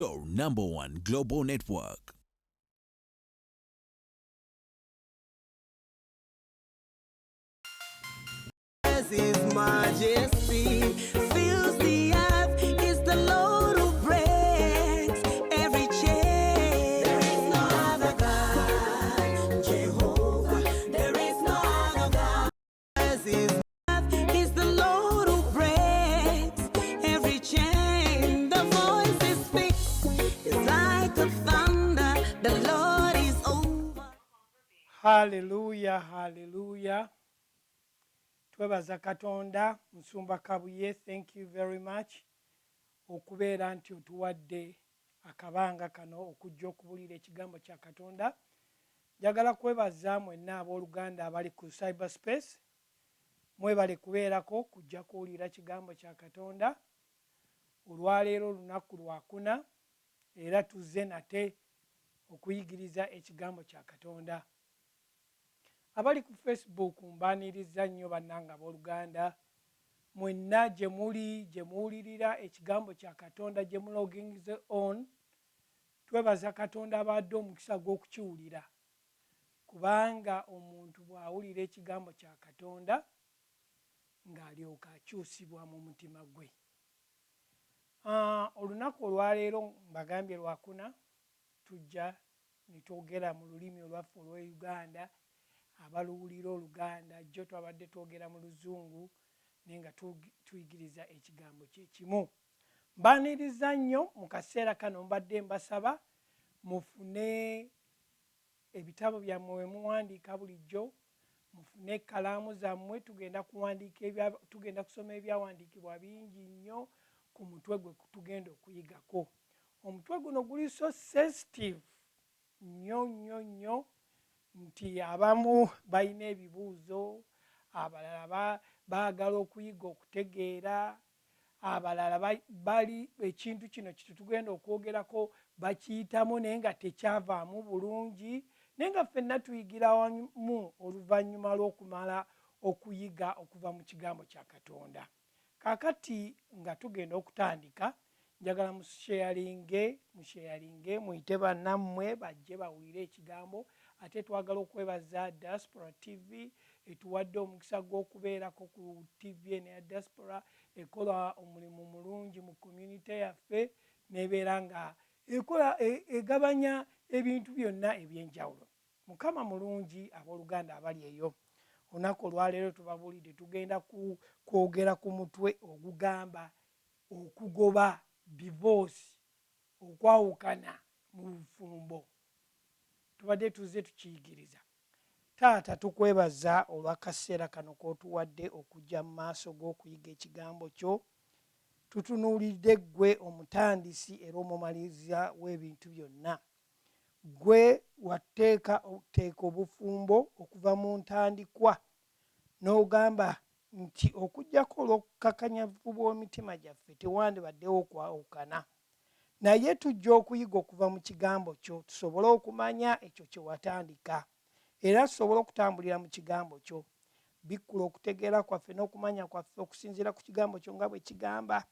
Your number one global network. His majesty fills the earth. Is the Lord who breaks every chain. There is no other God, Jehovah. There is no other God. His is the Lord who breaks every chain. The voice he speaks is like a thunder. The Lord is over. Haleluya, haleluya. Twebaza Katonda. Musumba Kabuye, thank you very much okubeera nti otuwadde akabanga kano okujja okubuulira ekigambo kya Katonda. Njagala kwebaza mwenna abooluganda abali ku cyberspace, mwebale kubeerako kujja kuwulira kigambo kya Katonda. Olwaleero olunaku lwakuna era tuzze nate okuyigiriza ekigambo kya Katonda. Abali ku Facebook mbaaniriza nnyo bannange abooluganda, mwenna gye muli gye muwulirira ekigambo kya Katonda, gye muloginze on. Twebaza Katonda abadde omukisa gw'okukiwulira, kubanga omuntu bw'awulira ekigambo kya Katonda ng'alyoka akyusibwa mu mutima gwe. Olunaku olwaleero mbagambye lwakuna, tujja ne twogera mu lulimi olwaffe olw'e Uganda, abaluwulira Oluganda. Jjo twabadde twogera mu Luzungu, naye nga tuyigiriza ekigambo kye kimu. Mbaaniriza nnyo mu kaseera kano. Mbadde mbasaba mufune ebitabo byammwe we muwandiika bulijjo, mufune ekkalaamu zammwe. Tugenda kuwandiika, tugenda kusoma ebyawandiikibwa bingi nnyo ku mutwe gwe tugenda okuyigako. Omutwe guno guli so sensitive nnyo nnyo nnyo nti abamu balina ebibuuzo, abalala baagala okuyiga okutegeera, abalala bali ekintu kino kitetugenda okwogerako bakiyitamu naye nga tekyavaamu bulungi, naye nga ffenna tuyigira wamu oluvannyuma lw'okumala okuyiga okuva mu kigambo kya Katonda. Kaakati nga tugenda okutandika, njagala musharinge, musharinge, muyite bannammwe bajje bawulire ekigambo. Ate twagala okwebaza Diaspora TV etuwadde omukisa gw'okubeerako ku TV eno ya Diaspora. Ekola omulimu mulungi mu community yaffe n'ebeera nga ekola egabanya ebintu byonna ebyenjawulo. Mukama mulungi. Abooluganda abali eyo, olunaku olwaleero tubabuulidde tugenda kwogera ku mutwe ogugamba okugoba, divorce, okwawukana mu bufumbo. Tubadde tuzze tukiyigiriza. Taata, tukwebaza olw'akaseera kano k'otuwadde okujja mu maaso g'okuyiga ekigambo kyo. Tutunuulidde ggwe omutandisi era omumaliriza w'ebintu byonna. Ggwe wateeka teeka obufumbo okuva mu ntandikwa, n'ogamba nti okuggyako olw'obukakanyavu bw'emitima gyaffe tewandibaddewo okwawukana, naye tujja okuyiga okuva mu kigambo kyo tusobole okumanya ekyo kye watandika, era tusobole okutambulira mu kigambo kyo. Bikkula okutegeera kwaffe n'okumanya kwaffe okusinziira ku kigambo kyo nga bwe kigamba,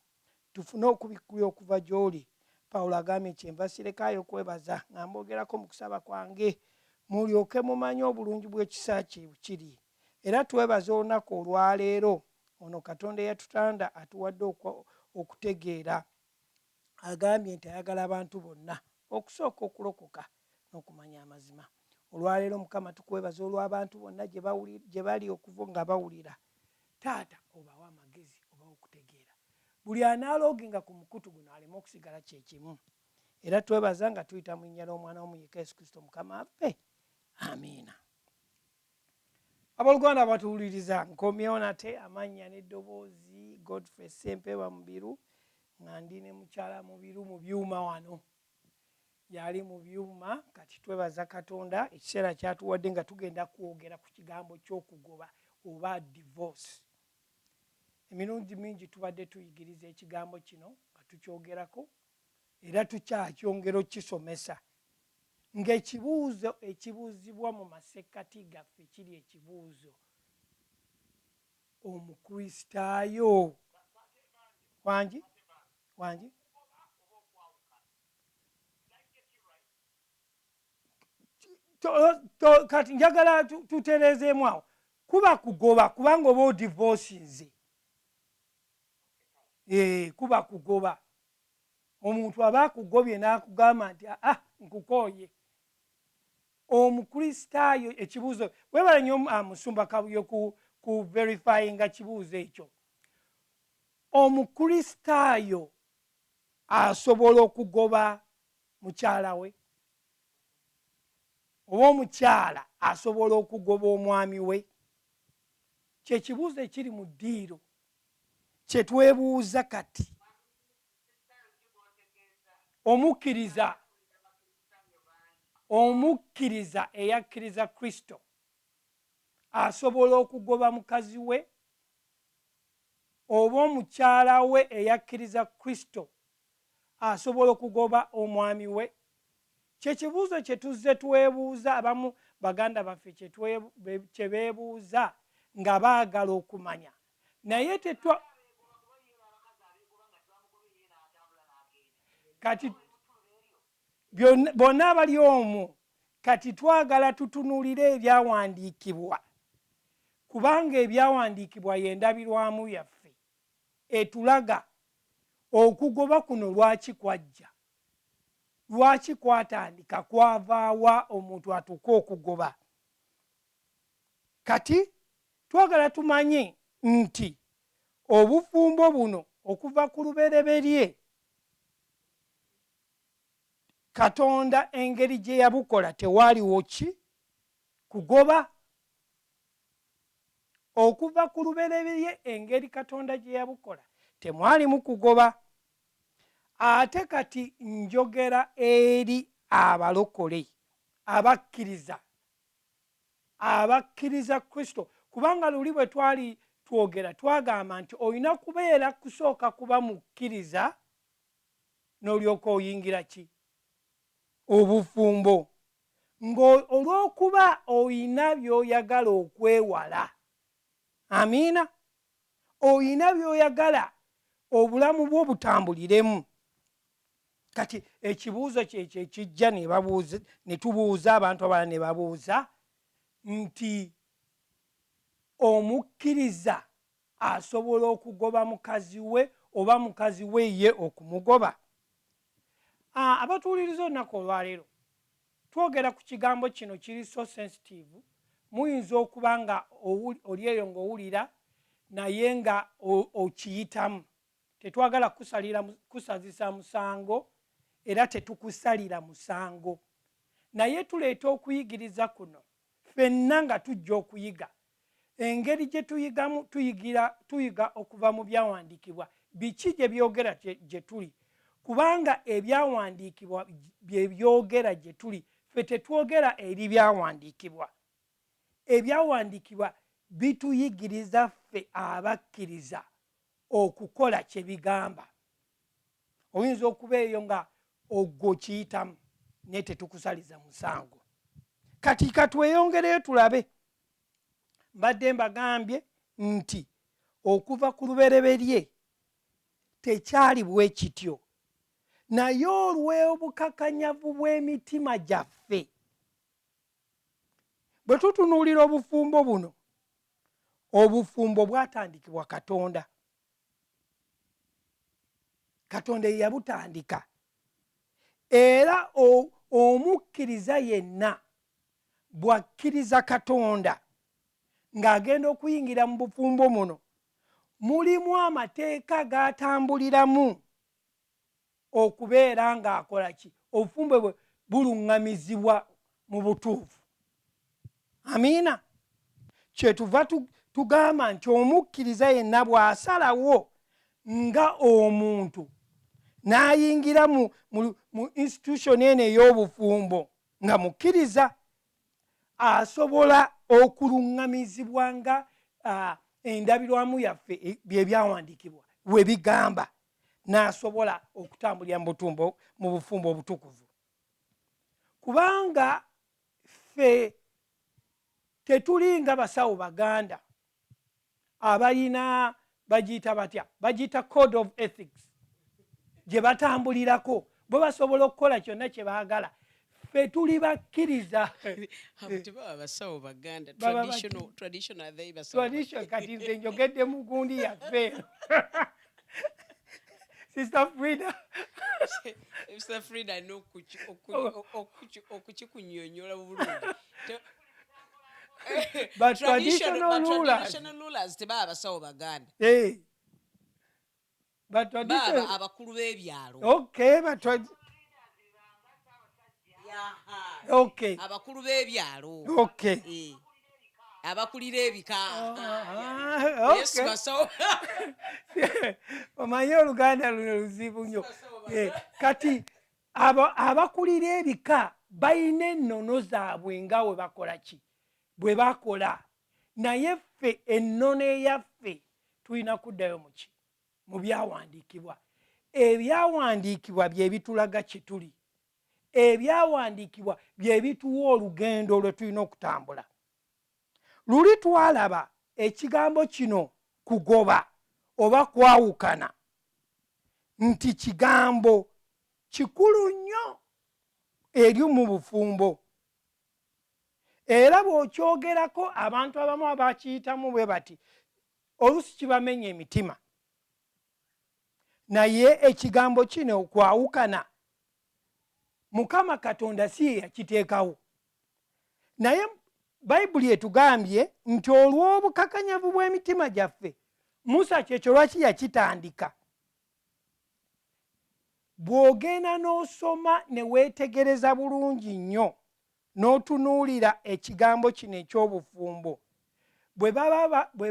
tufune okubikkulira okuva gy'oli. Pawulo agambye, "Kyenva sirekaayo okwebaza nga mboogerako mu kusaba kwange, mulyoke mumanye obulungi bw'ekisa kye kiri." Era twebaza olunaku olwaleero ono Katonda eyatutanda atuwadde okutegeera. Agambye nti ayagala abantu bonna okusooka okulokoka n'okumanya amazima. Olwaleero, Mukama, tukwebaza olw'abantu bonna gye bali okuva nga bawulira. Taata, obawe amagezi, obawe okutegeera. Buli anaalooginga ku mukutu guno aleme okusigala kyekimu. Era twebaza nga tuyita mu linnya ly'Omwana w'Omuyika Yesu Kristo Mukama waffe, amiina. Abooluganda batuwuliriza, nkomyewo nate. Amannya n'eddoboozi, Godfrey Ssempeebwa Mubiru, nga ndi ne mukyala Mubiru mu byuma wano, yali mu byuma. Kati twebaza Katonda ekiseera kyatuwadde nga tugenda kwogera ku kigambo ky'okugoba oba divorce. Emirundi mingi tubadde tuyigiriza ekigambo kino nga tukyogerako, era tukyakyongera okukisomesa, ng'ekibuuzo ekibuuzibwa mu masekkati gaffe kiri ekibuuzo Omukristaayo wangi wangi. Kati njagala tutereezeemu awo. Kuba kugoba kubanga oba odivosinze. Kuba kugoba. Omuntu aba akugobye n'akugamba nti aa nkukooye. Omukristaayo, ekibuuzo, webale nnyo, Musumba Kabuyo, ku verifyinga kibuuzo ekyo. Omukristaayo asobola okugoba mukyala we, oba omukyala asobola okugoba omwami we? Kyekibuuzo ekiri mu ddiiro kyetwebuuza kati. Omukkiriza eyakkiriza Kristo asobola okugoba mukazi we, oba omukyala we eyakkiriza Kristo asobola okugoba omwami we? Kyekibuuzo kye tuzze twebuuza, abamu baganda baffe kye beebuuza nga baagala okumanya, naye tetwa kati bonna abali omwo. Kati twagala tutunuulire ebyawandiikibwa, kubanga ebyawandiikibwa y'endabirwamu yaffe etulaga okugoba kuno lwaki kwajja, lwaki kwatandika, kwavaawa omuntu atuuke okugoba. Kati twagala tumanye nti obufumbo buno okuva ku lubereberye, Katonda engeri gye yabukola tewaaliwo ki kugoba. Okuva ku lubereberye engeri Katonda gye yabukola temwalimu kugoba. Ate kati njogera eri abalokole abakkiriza Kristo, kubanga luli bwe twali twogera twagamba nti olina kubeera kusooka kuba mukkiriza n'olyoka oyingira ki obufumbo, ng'olw'okuba oyina by'oyagala okwewala. Amiina. Oyina by'oyagala obulamu bwo butambuliremu. Kati ekibuuzo kyekyo ekijja ne tubuuza abantu abalala, ne babuuza nti omukkiriza asobola okugoba mukazi we, oba mukazi we ye okumugoba? Abatuwuliriza olunaku olwaleero, twogera ku kigambo kino kiri so sensitive. Muyinza okuba nga oli eyo ng'owulira naye nga okiyitamu. Tetwagala kusazisa musango, era tetukusalira musango, naye tuleeta okuyigiriza kuno ffenna nga tujja okuyiga. Engeri gye tuyigamu, tuyiga okuva mu byawandiikibwa, biki gye byogera gye tuli, kubanga ebyawandiikibwa bye byogera gye tuli. Ffe tetwogera eri byawandiikibwa. Ebyawandiikibwa bituyigiriza ffe abakkiriza okukola kye bigamba. Oyinza okuba eyo nga ogwo okiyitamu, naye tetukusaliza musango. Kati katweyongereyo tulabe. Mbadde mbagambye nti okuva ku lubereberye tekyali bwe kityo, naye olw'obukakanyavu bw'emitima gyaffe, bwe tutunuulira obufumbo buno, obufumbo bwatandikibwa Katonda. Katonda ye yabutandika, era omukkiriza yenna bw'akkiriza Katonda ng'agenda okuyingira mu bufumbo muno, mulimu amateeka g'atambuliramu okubeera ng'akola ki, obufumbo bwe buluŋŋamizibwa mu butuufu. Amiina. Kyetuva tugamba nti omukkiriza yenna bw'asalawo nga omuntu n'ayingira mu institution eno ey'obufumbo nga mukkiriza, asobola okuluŋŋamizibwa nga endabirwamu yaffe byebyawandiikibwa we bigamba, n'asobola okutambulira mu bufumbo obutukuvu. Kubanga ffe tetuli nga basawo baganda abalina, bagiyita batya, bagiyita code of ethics gye batambulirako, bo basobola okukola kyonna kye baagala. Ffe tuli bakkiriza. Abo tebaba basawo baganda. Baba Traditional, they basawo. Tradition. Kati nze njogedde mu gundi yaffe, Sister Frida. Sister Frida alina okukikunnyonnyola bulungi. But traditional But rulers. Traditional rulers tebaba basawo baganda. Hey. But Baaba traditional abakulu b'ebyalo. Okay, but Yaha. Okay. Abakulu b'ebyalo. Okay. Eh. Abakulira ebika. Ah, Yesu okay. basawo. Omanyi oluganda luno luzibu nnyo. Eh, kati abakulira ebika balina ennono zaabwe nga bwe bakola ki, bwe bakola, naye ffe ennono eyaffe tulina kuddayo muki? Mu byawandiikibwa. Ebyawandiikibwa bye bitulaga kye tuli, ebyawandiikibwa bye bituwa olugendo lwe tulina okutambula. Luli twalaba ekigambo kino kugoba oba kwawukana nti kigambo kikulu nnyo eri mu bufumbo, era bw'okyogerako abantu abamu abakiyitamu bwe bati oluusi kibamenya emitima. Naye ekigambo kino okwawukana, Mukama Katonda si ye yakiteekawo, naye Bayibuli etugambye nti olw'obukakanyavu bw'emitima gyaffe. Musa kyekyo lwaki yakitandika. Bw'ogenda n'osoma ne weetegereza bulungi nnyo n'otunuulira ekigambo kino eky'obufumbo, bwe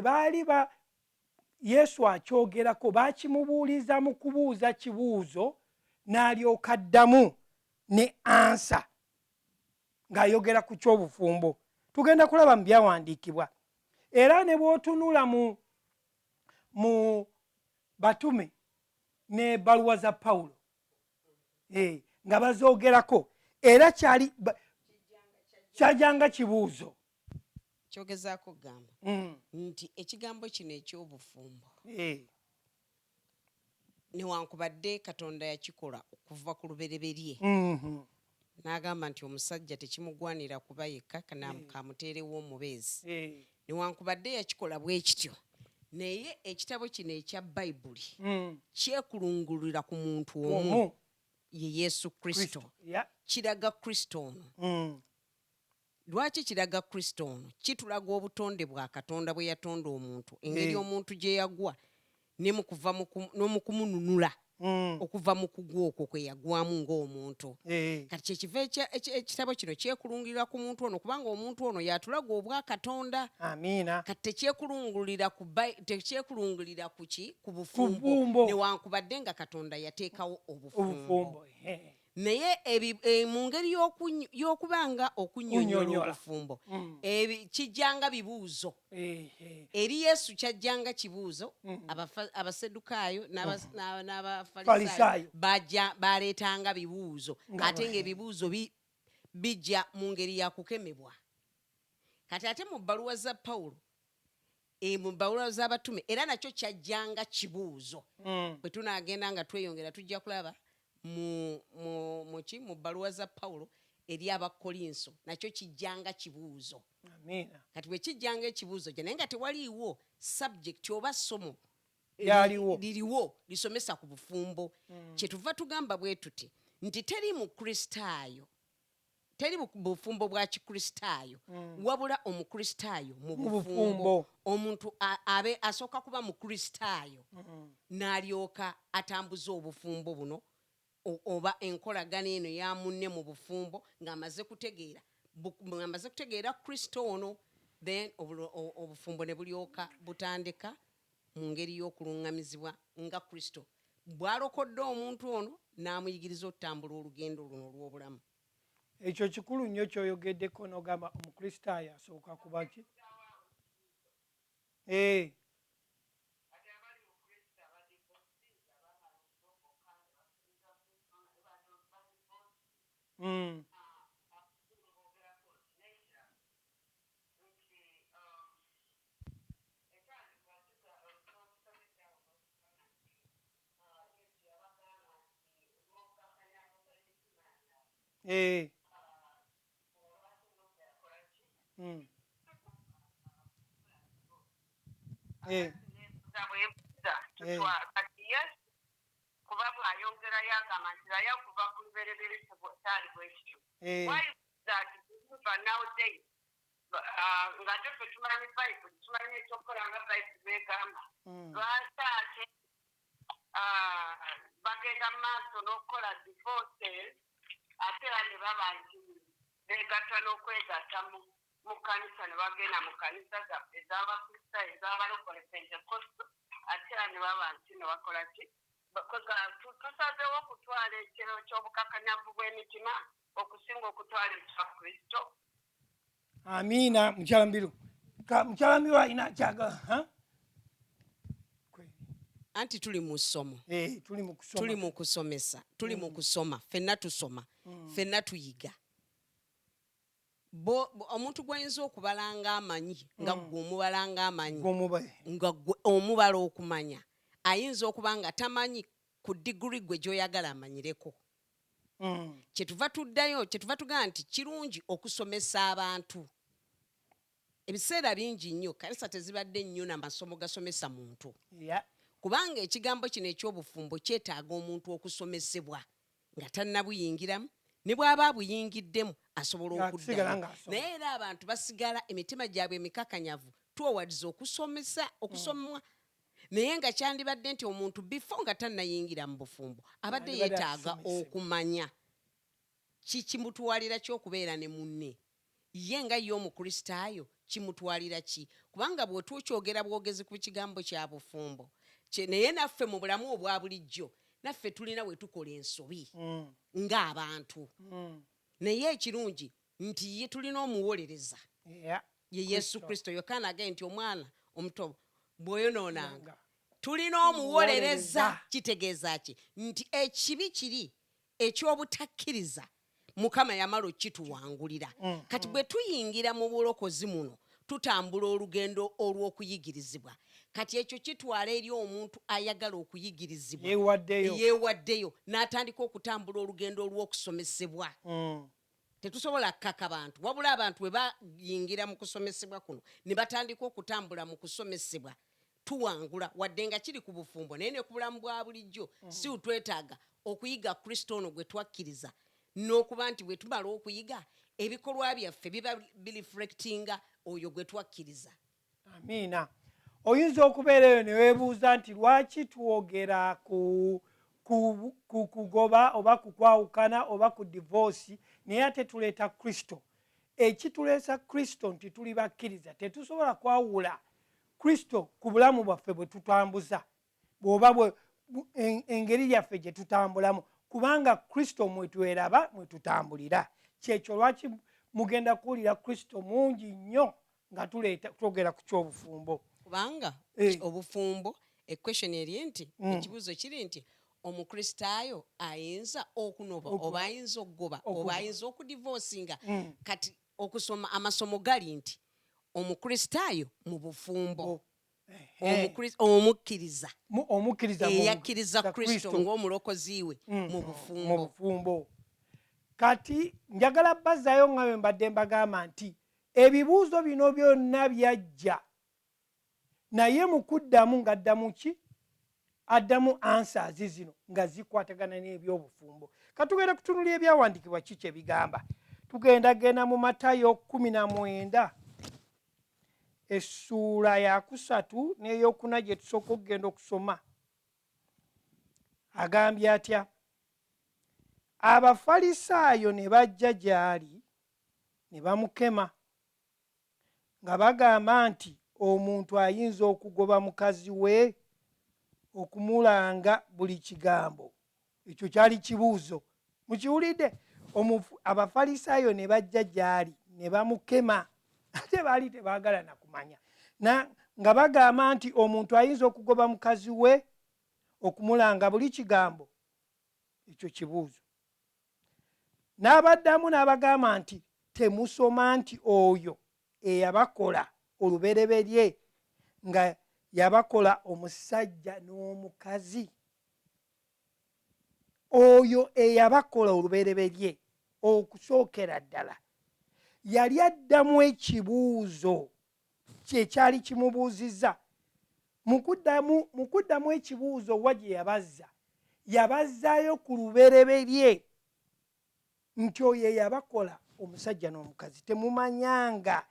baali ba Yesu akyogerako, baakimubuuliza mu kubuuza kibuuzo, n'alyoka addamu ne answer ng'ayogera ku ky'obufumbo. Tugenda kulaba mu byawandiikibwa, era ne bw'otunula mu batume n'ebbaluwa za Pawulo, nga bazoogerako, era kyali kyajanga kibuuzo. Kyogezaako kugamba nti ekigambo kino eky'obufumbo, newankubadde Katonda yakikola okuva ku lubereberye, n'agamba nti omusajja tekimugwanira kuba yekka, kamuteerewo omubeezi, newankubadde yakikola bwe kityo, naye ekitabo kino ekya Bayibuli kyekulungulira ku muntu omu, omu, ye Yesu Kristo. Kristo. Kiraga Kristo ono. Lwaki kiraga Kristo ono? Kitulaga obutonde bwa Katonda bwe yatonda omuntu, engeri omuntu gye yagwa ne mu kuva n'omu kumununula okuva mu kugwa okwo kwe yagwamu ng'omuntu. Kati kyekiva ekitabo kino kyekulungulira ku muntu ono, kubanga omuntu ono yatulaga obwakatonda. Amiina. Kati tekyekulungulira ku ki? Ku bufumbo. Bufumbo. Newankubadde nga Katonda yateekawo obufumbo, obufumbo. Naye mu ngeri y'okubanga okunnyonnyola Kunnyonnyola. obufumbo, kijjanga bibuuzo. Eri Yesu kyajjanga kibuuzo. Abasedukaayo n'abafalisaayo Falisaayo. Baleetanga bibuuzo, Nga ate ng'ebibuuzo bijja mu ngeri ya kukemebwa. Kati ate mu bbaluwa za Pawulo, mu bbaluwa z'abatume, era nakyo kyajjanga kibuuzo. Bwe tunaagenda nga tweyongera, tujja kulaba mu bbaluwa za Pawulo eri Abakkolinso, nakyo kijjanga kibuuzo. Amiina. Kati bwe kijjanga ekibuuzo gye, naye nga tewaliiwo subject oba ssomo Lyaliwo. Liriwo lisomesa ku bufumbo, kyetuva tugamba bwe tuti nti teri mukristaayo, teri bufumbo bwa kikristaayo, wabula omukristaayo mu Mu bufumbo. bufumbo. Omuntu abe asooka kuba mukristaayo, n'alyoka atambuza obufumbo buno oba enkolagana eno ya munne mu bufumbo, ng'amaze kutegeera Kristo ono, then obufumbo ne bulyoka butandika mu ngeri y'okuluŋŋamizibwa nga Kristo bw'alokodde omuntu ono n'amuyigiriza okutambula olugendo luno olw'obulamu. Ekyo kikulu nnyo kyoyogeddeko, n'ogamba omukristaayo asooka kuba ki? Eh. Eh. Kati Yesu kuba bw'ayongerayo agamba nti naye okuva ku lubereberye kyali bwe kityo. Eh. Why is that believer nowadays, ng'ate ffe tumanyi Bayibuli, tumanyi ekyokukola nga Bayibuli bw'egamba, lwaki ate bagenda mu maaso n'okukola divorces, ate era ne baba nti beegatta n'okwegatta mu kkanisa, ne bagenda mu kkanisa zaffe ez'Abakristaayo, ez'abalokole Pentecostal, ate era ne baba nti ne bakola ki? Tusazeewo okutwala ekiro ky'obukakanyavu bw'emitima okusinga okutwala ekya Kristo. Amiina. Mukyala Mbiru, mukyala Mbiru alina kyaga. Anti tuli mu ssomo. Eh, tuli mu kusoma. Tuli mu kusomesa, tuli mu kusoma, ffenna tusoma, ffenna tuyiga. Omuntu gw'ayinza okubala ng'amanyi, nga ggwe omubala ng'amanyi, nga ggwe omubala okumanya, ayinza okuba nga tamanyi ku diguri gwe gy'oyagala amanyireko. Kyetuva tuddayo, kyetuva tugamba nti kirungi okusomesa abantu. Ebiseera bingi nnyo kanisa tezibadde nnyo n'amasomo gasomesa muntu, kubanga ekigambo kino eky'obufumbo kyetaaga omuntu okusomesebwa nga tannabuyingiramu, ne bw'aba abuyingiddemu asobola Ng'asigala okuddayo. Ng'asoma. Naye era abantu basigala emitima gyabwe emikakanyavu towards okusomesa, okusomwa, naye nga kyandibadde nti omuntu before nga tannayingira mu bufumbo abadde Yandibadde yeetaaga asomesebwa. Okumanya kikimutwalira ky'okubeera ne munne, ye nga ye Omukristaayo kimutwalira ki, kubanga bw'otukyogera bwogezi ku kigambo kya bufumbo, naye naffe mu bulamu obwa bulijjo naffe tulina we tukola ensobi ng'abantu, naye ekirungi nti ye tulina omuwolereza, ye Yesu Kristo. Yokaana agambye nti omwana omuto bw'oyonoonanga tulina omuwolereza. Omuwolereza. Kitegeeza ki? Nti ekibi kiri eky'obutakkiriza Mukama yamala okituwangulira. Kati bwe tuyingira mu bulokozi muno, tutambula olugendo olw'okuyigirizibwa. Kati ekyo kitwala eri omuntu ayagala okuyigirizibwa, Yeewaddeyo. yeewaddeyo n'atandika okutambula olugendo olw'okusomesebwa. Tetusobola kkaka bantu, wabula abantu bwe bayingira mu kusomesebwa kuno ne batandika okutambula mu kusomesebwa, tuwangula. Wadde nga kiri ku bufumbo, naye ne ku bulamu bwa bulijjo si twetaaga okuyiga Kristo ono gwe twakkiriza, n'okuba nti bwe tumala okuyiga, ebikolwa byaffe biba bireflectinga oyo gwe twakkiriza. Amiina. Oyinza okubeera eyo ne weebuuza nti lwaki twogera ku kugoba oba ku kwawukana oba ku divorce, naye ate tuleeta Kristo. Ekituleesa Kristo nti tuli bakkiriza, tetusobola kwawula Kristo ku bulamu bwaffe bwe tutambuza bw'oba engeri yaffe gye tutambulamu, kubanga Kristo mwe tweraba, mwe tutambulira. Kyekyo lwaki mugenda kuwulira Kristo mungi nnyo nga tuleeta twogera ku kyobufumbo. Kubanga obufumbo, equestion eri nti, ekibuuzo kiri nti Omukristaayo ayinza okunoba oba ayinza okugoba oba ayinza okudivorcinga. Kati okusoma amasomo gali nti Omukristaayo mu bufumbo, omukkiriza Omukkiriza eyakkiriza Kristo ng'omulokozi we mu mu bufumbo. Bufumbo. Kati njagala bazzayo nga bwe mbadde mbagamba nti ebibuuzo bino byonna byajja, naye mu kuddamu ng'addamu ki, addamu answers zino nga zikwatagana n'ebyobufumbo. Katugenda kutunulira ebyawandiikibwa ki kye bigamba. Tugenda genda mu Matayo 19, essuula yakusatu n'eyokuna gye tusooka okugenda okusoma. Agambye atya? Abafalisaayo ne bajja gy'ali ne bamukema nga bagamba nti omuntu ayinza okugoba mukazi we okumulanga buli kigambo? Ekyo kyali kibuuzo. Mukiwulidde? Abafalisaayo ne bajja gy'ali ne bamukema, ate baali tebaagala na kumanya, nga bagamba nti omuntu ayinza okugoba mukazi we okumulanga buli kigambo? Ekyo kibuuzo. N'abaddamu n'abagamba nti temusoma nti oyo eyabakola olubereberye nga yabakola omusajja n'omukazi, oyo eyabakola olubereberye okusookera ddala. Yali addamu ekibuuzo kye kyali kimubuuzizza. Mu kuddamu ekibuuzo wa gye yabazza, yabazzaayo ku lubereberye nti oyo eyabakola omusajja n'omukazi temumanyanga.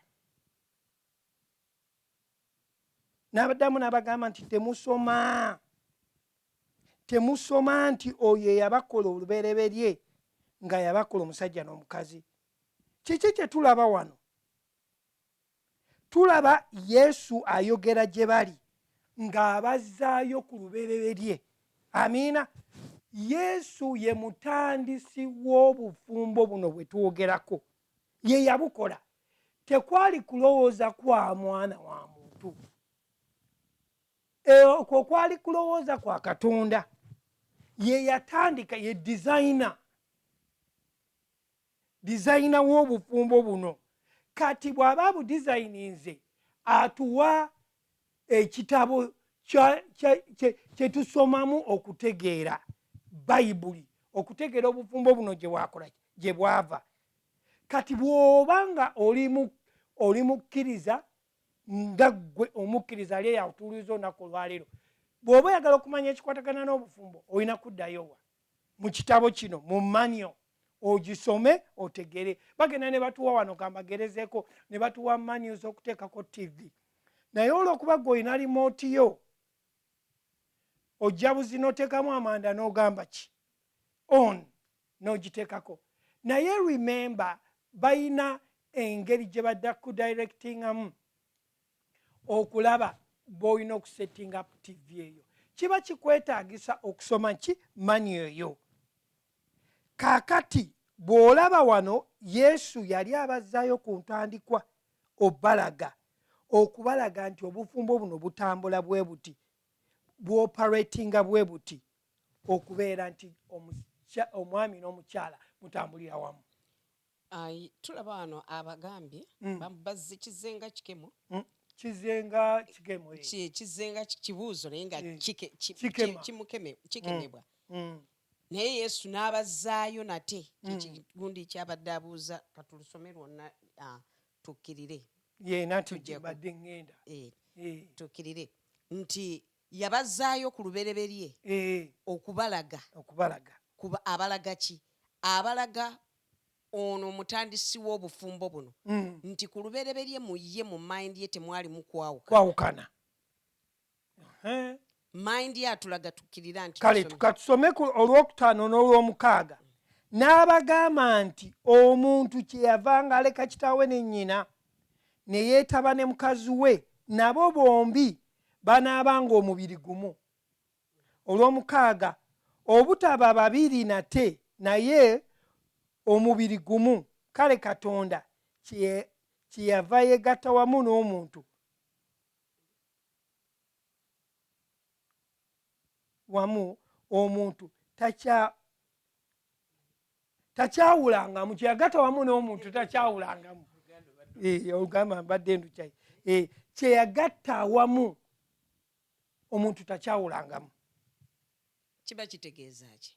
N'abaddamu n'abagamba nti temusoma, temusoma nti oyo eyabakola olubereberye nga yabakola omusajja n'omukazi. Kiki kye tulaba wano? Tulaba Yesu ayogera gye bali ng'abazzaayo ku lubereberye. Amiina. Yesu ye mutandisi w'obufumbo buno bwe twogerako, ye yabukola. Tekwali kulowooza kwa mwana wa muntu, okwo kwali kulowooza kwa Katonda. Ye yatandika, ye dizayina w'obufumbo buno. Kati bw'aba abudizayininze, atuwa ekitabo kye tusomamu okutegeera Bayibuli, okutegeera obufumbo buno gye bwakola, gye bwava. Kati bw'oba nga oli mukkiriza, nga ggwe omukkiriza ali eyatuuliza olunaku olwaleero, bw'oba oyagala okumanya ekikwatagana n'obufumbo, olina kuddayo wa? Mu kitabo kino, mu manyo, ogisome otegere. Bagenda ne batuwa wano, kambagerezeeko, ne batuwa manyo z'okuteekako TV. Naye olw'okuba ggwe olina limooti yo, ojja buzi n'oteekamu amanda n'ogamba ki on n'ogiteekako. Naye remember, balina engeri gye badda ku directingamu okulaba bw'olina okusetting up TV eyo. Kiba kikwetaagisa okusoma ki manyo eyo. Kaakati bw'olaba wano, Yesu yali abazzaayo ku ntandikwa obalaga, okubalaga nti obufumbo buno butambula bwe buti, bw'operatinga bwe buti, okubeera nti omwami n'omukyala mutambulira wamu. Tulaba wano abagambye bazze kizenga kikemo. Kizenga kikemo. Kizenga kibuuzo naye nga kikemebwa. Naye Yesu n'abazzaayo nate kigundi kyabadde abuuza, katulusome lwonna tukkirire. Ye nati mbadde ŋŋenda. Tukkirire nti yabazzaayo ku lubereberye okubalaga. Okubalaga. Kuba abalaga ki? Abalaga ono omutandisi w'obufumbo buno nti ku lubereberye mu ye, mu mind ye temwalimu kwawukana. Mind ye atulaga, tukkirira nti kale tukatusome olwokutaano n'olwomukaaga. N'abagamba nti omuntu kyeyavanga aleka kitaawe ne nnyina ne yeetaba ne mukazi we, nabo bombi banaabanga omubiri gumu. Olwomukaaga, obutaba babiri nate, naye omubiri gumu. Kale Katonda kyeyava yegatta wamu n'omuntu wamu, omuntu takyawulangamu. Kyeyagatta wamu n'omuntu takyawulangamu. Olugamba mbadde ndukyayi. Kyeyagatta awamu omuntu takyawulangamu. Kiba kitegeeza ki?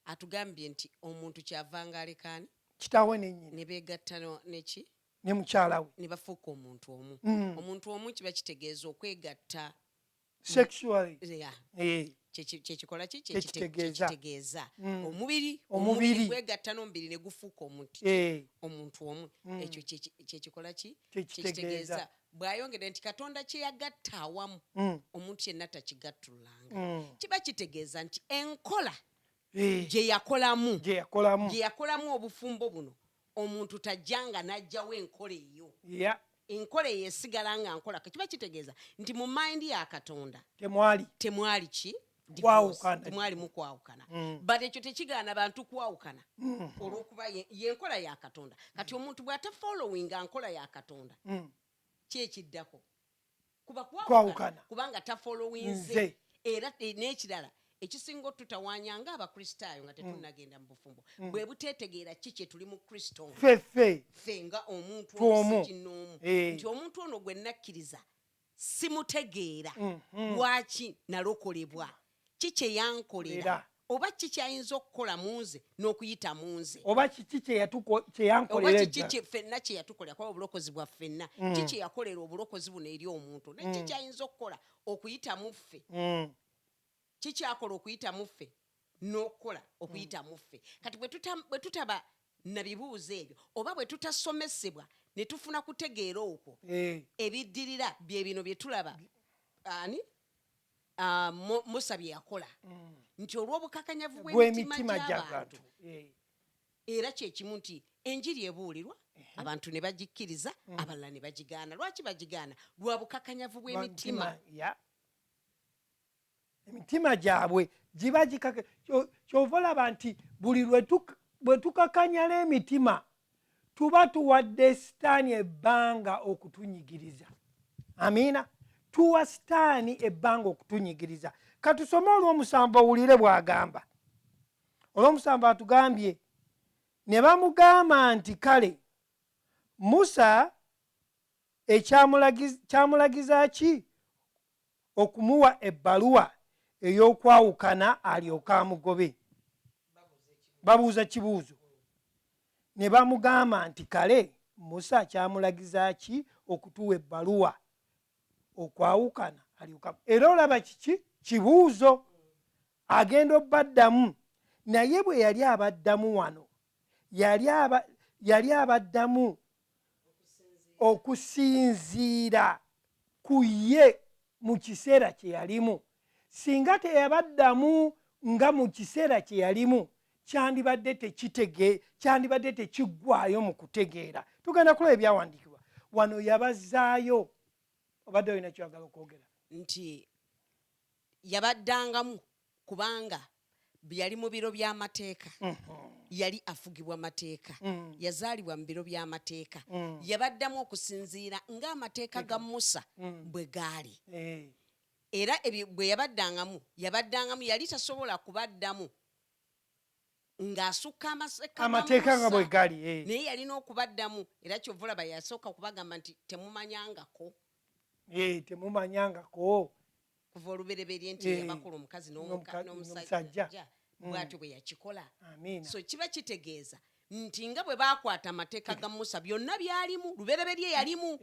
Atugambye nti omuntu kyavanga alekaani kitaawe ne nnyina, ne beegatta neki ne mukyala we, ne bafuuka omuntu omu. Omuntu omu kiba kitegeeza okwegatta sexually. Kyekikola ki? Kyekitegeeza omubiri, omubiri gwegatta n'omubiri ne gufuuka omuntu omuntu omu. Ekyo kyekikola ki? Kyekitegeeza. Bw'ayongedde nti Katonda kye yagatta awamu omuntu yenna takigattululanga, kiba kitegeeza nti enkola gye yakolamu gye yakolamu obufumbo buno, omuntu tajjanga n'ajjawo enkola eyo. Enkola eyo esigala nga nkola. Kiba kitegeeza nti mu mind ya Katonda temwali temwali ki? Kwawukana. Temwalimu kwawukana. But ekyo tekigaana bantu kwawukana, olw'okuba yenkola ya Katonda. Kati omuntu bw'atafollowinga nkola ya Katonda, ki ekiddako? Kuba kwawukana, kubanga tafollowinze. Era n'ekirala ekisinga otutawaanya nga Abakristaayo nga tetunnagenda mu bufumbo, bwe buteetegeera ki kye tuli mu Kristo. Ffeffe. Ffe nga omuntu omusekinnoomu, nti omuntu ono gwe nakkiriza simutegeera, lwaki nalokolebwa, ki kye yankolera. Oba ki kyayinza okukola mu nze n'okuyita mu nze? Oba kiki Oba kyeyankolera kiki edda? Ffenna kye yatukolera, kuba obulokozi bwa ffenna. Ki kye yakolera obulokozi buno eri omuntu, ne ki kyayinza okukola okuyita mu ffe? Kikyakola okuyita mu ffe n'okukola okuyita mu ffe. Kati bwe tutaba na bibuuzo ebyo, oba bwe tutasomesebwa ne tufuna kutegeera okwo, ebiddirira bye bino bye tulaba. Ani? Ah, Musa bye yakola nti olw'obukakanyavu bw'emitima bw'emitima gy'abantu. Gy'abantu. Era kyekimu nti enjiri ebuulirwa abantu ne bagikkiriza, abalala ne bagigaana. Lwaki bagigaana? Lwa bukakanyavu bw'emitima. Ya, emitima gyabwe giba gikaka. Kyova olaba nti buli bwe tukakanyala emitima, tuba tuwadde Sitaani ebbanga okutunyigiriza. Amiina. Tuwa Sitaani ebbanga okutunyigiriza. Katusome olw'omusanvu, owulire bw'agamba. Olw'omusanvu atugambye, ne bamugamba nti, "Kale Musa kyamulagiza ki okumuwa ebbaluwa ey'okwawukana alyoke amugobe?" Babuuza kibuuzo. Ne bamugamba nti, "Kale Musa kyamulagiza ki okutuwa ebbaluwa okwawukana alyoke?" Era olaba kiki? Kibuuzo. Agenda obbaddamu, naye bwe yali abaddamu wano, yali abaddamu okusinziira ku ye mu kiseera kye yalimu. Singa teyabaddamu nga mu kiseera kye yalimu, kyandibadde tekiggwayo mu kutegeera. Tugenda kulaba ebyawandiikibwa wano. Yabazzaayo. Obadde olina kyoyagala okwogera? Nti yabaddangamu kubanga yali mu biro by'amateeka, yali afugibwa mateeka, yazaalibwa mu biro by'amateeka. Yabaddamu okusinziira ng'amateeka ga Musa bwe gaali. Era bwe yabaddangamu, yali tasobola kubaddamu ng'asukka amateeka ga amateeka nga Musa. Bwe gali. Naye yalina okubaddamu, era kyova olaba yasooka kubagamba nti temumanyangako Temumanyangako kuva olubereberye nti yabakola omukazi n'omusajja. N'omusajja. Bw'atyo bwe yakikola. Amiina. So kiba kitegeeza nti nga bwe baakwata amateeka ga Musa, byonna byalimu, lubereberye yalimu.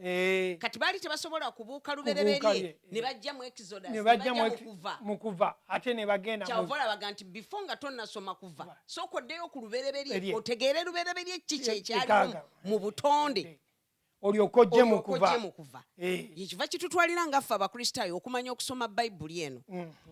Kati baali tebasobola kubuuka lubereberye ne bajja mu Exodus, ne ne bajja bajja mu mu Kuva. Mu Kuva, ate ne bagenda mu Kyava olabaga nti before nga tonnasoma Kuva, sooka oddeyo ku lubereberye, Berye. otegeere lubereberye ki kyekyalimu Ekaaga. mu butonde, olyoke ojje mu olyoke Kuva. ojje mu Kuva. Ekiva kitutwalira nga ffe Abakristaayo okumanya okusoma Bayibuli eno,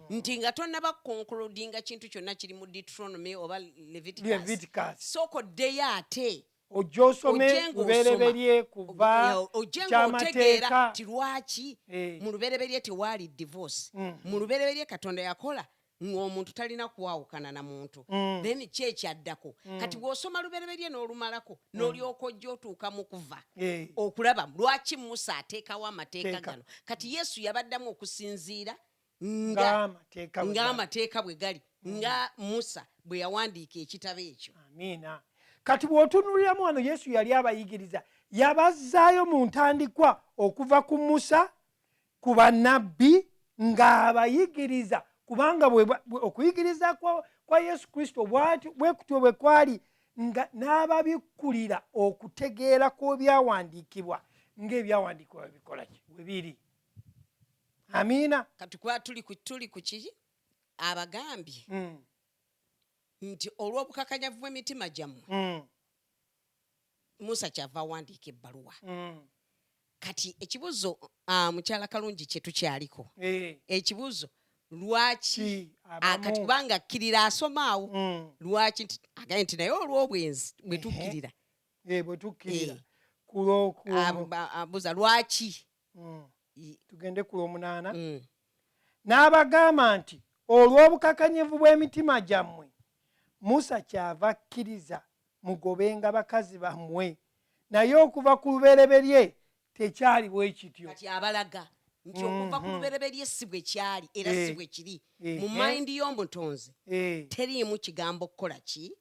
nti nga tonnaba concludinga kintu kyonna kiri mu Deuteronomy oba Leviticus, Leviticus. sooka oddeyo ate ojje osome ojje ng'osoma. Lubereberye, Kuva, Ojje ng'otegeera kyamateeka. ti lwaki mu lubereberye tewaali divorce, mu lubereberye Katonda yakola ng'omuntu talina kwawukana na muntu. Then ki ekyaddako? Kati bw'osoma lubereberye n'olumalako, n'olyoka ojja otuuka mu Kuva okulaba lwaki Musa ateekawo amateeka Teeka. gano. Kati Yesu yabaddamu okusinziira nga ng'amateeka bwe gali. Ng'amateeka bwe gali, nga Musa bwe yawandiika ekitabo ekyo. Amiina. Kati bw'otunuuliramu wano, Yesu yali abayigiriza, yabazzaayo mu ntandikwa okuva ku Musa, ku bannabbi, ng'abayigiriza, kubanga okuyigiriza kwa Yesu Kristo bwe kutyo bwe kwali, nga n'ababikkulira okutegeera kw'ebyawandiikibwa, ng'ebyawandiikibwa bwe bikola ki, bwe biri. Amiina. Kati kuba tuli ku kiki abagambye nti olw'obukakanyavu bw'emitima gyammwe, Musa kyava awandiika ebbaluwa. Kati ekibuuzo, mukyala Kalungi, kye tukyaliko, ekibuuzo lwaki Ki kati abamu kubanga akkirira asoma awo, lwaki nti agambye nti naye olw'obwenzi bwe tukkirira. Bwe tukkirira Abuuza lwaki Tugende ku lwomunaana. N'abagamba nti, "Olw'obukakanyivu bw'emitima gyammwe, Musa kyava akkiriza mugobenga bakazi bammwe, naye okuva ku lubereberye tekyali bwe kityo." Kati abalaga nti okuva ku lubereberye si bwe kyali, era si bwe kiri mu mind y'omutonzi. Teriimu kigambo kukola ki?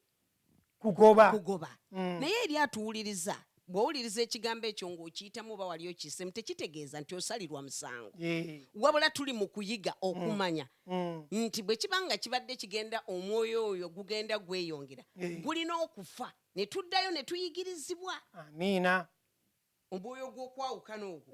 Kugoba. Kugoba. Naye eri atuwuliriza. Bw'owuliriza ekigambo ekyo ng'okiyitamu oba wali okiyisemu, tekitegeeza nti osalirwa musango. Eh. Wabula tuli mu kuyiga okumanya nti bwe kiba nga kibadde kigenda, omwoyo oyo gugenda gweyongera, gulina okufa ne tuddayo ne tuyigirizibwa. Amiina. Omwoyo gw'okwawukana ogwo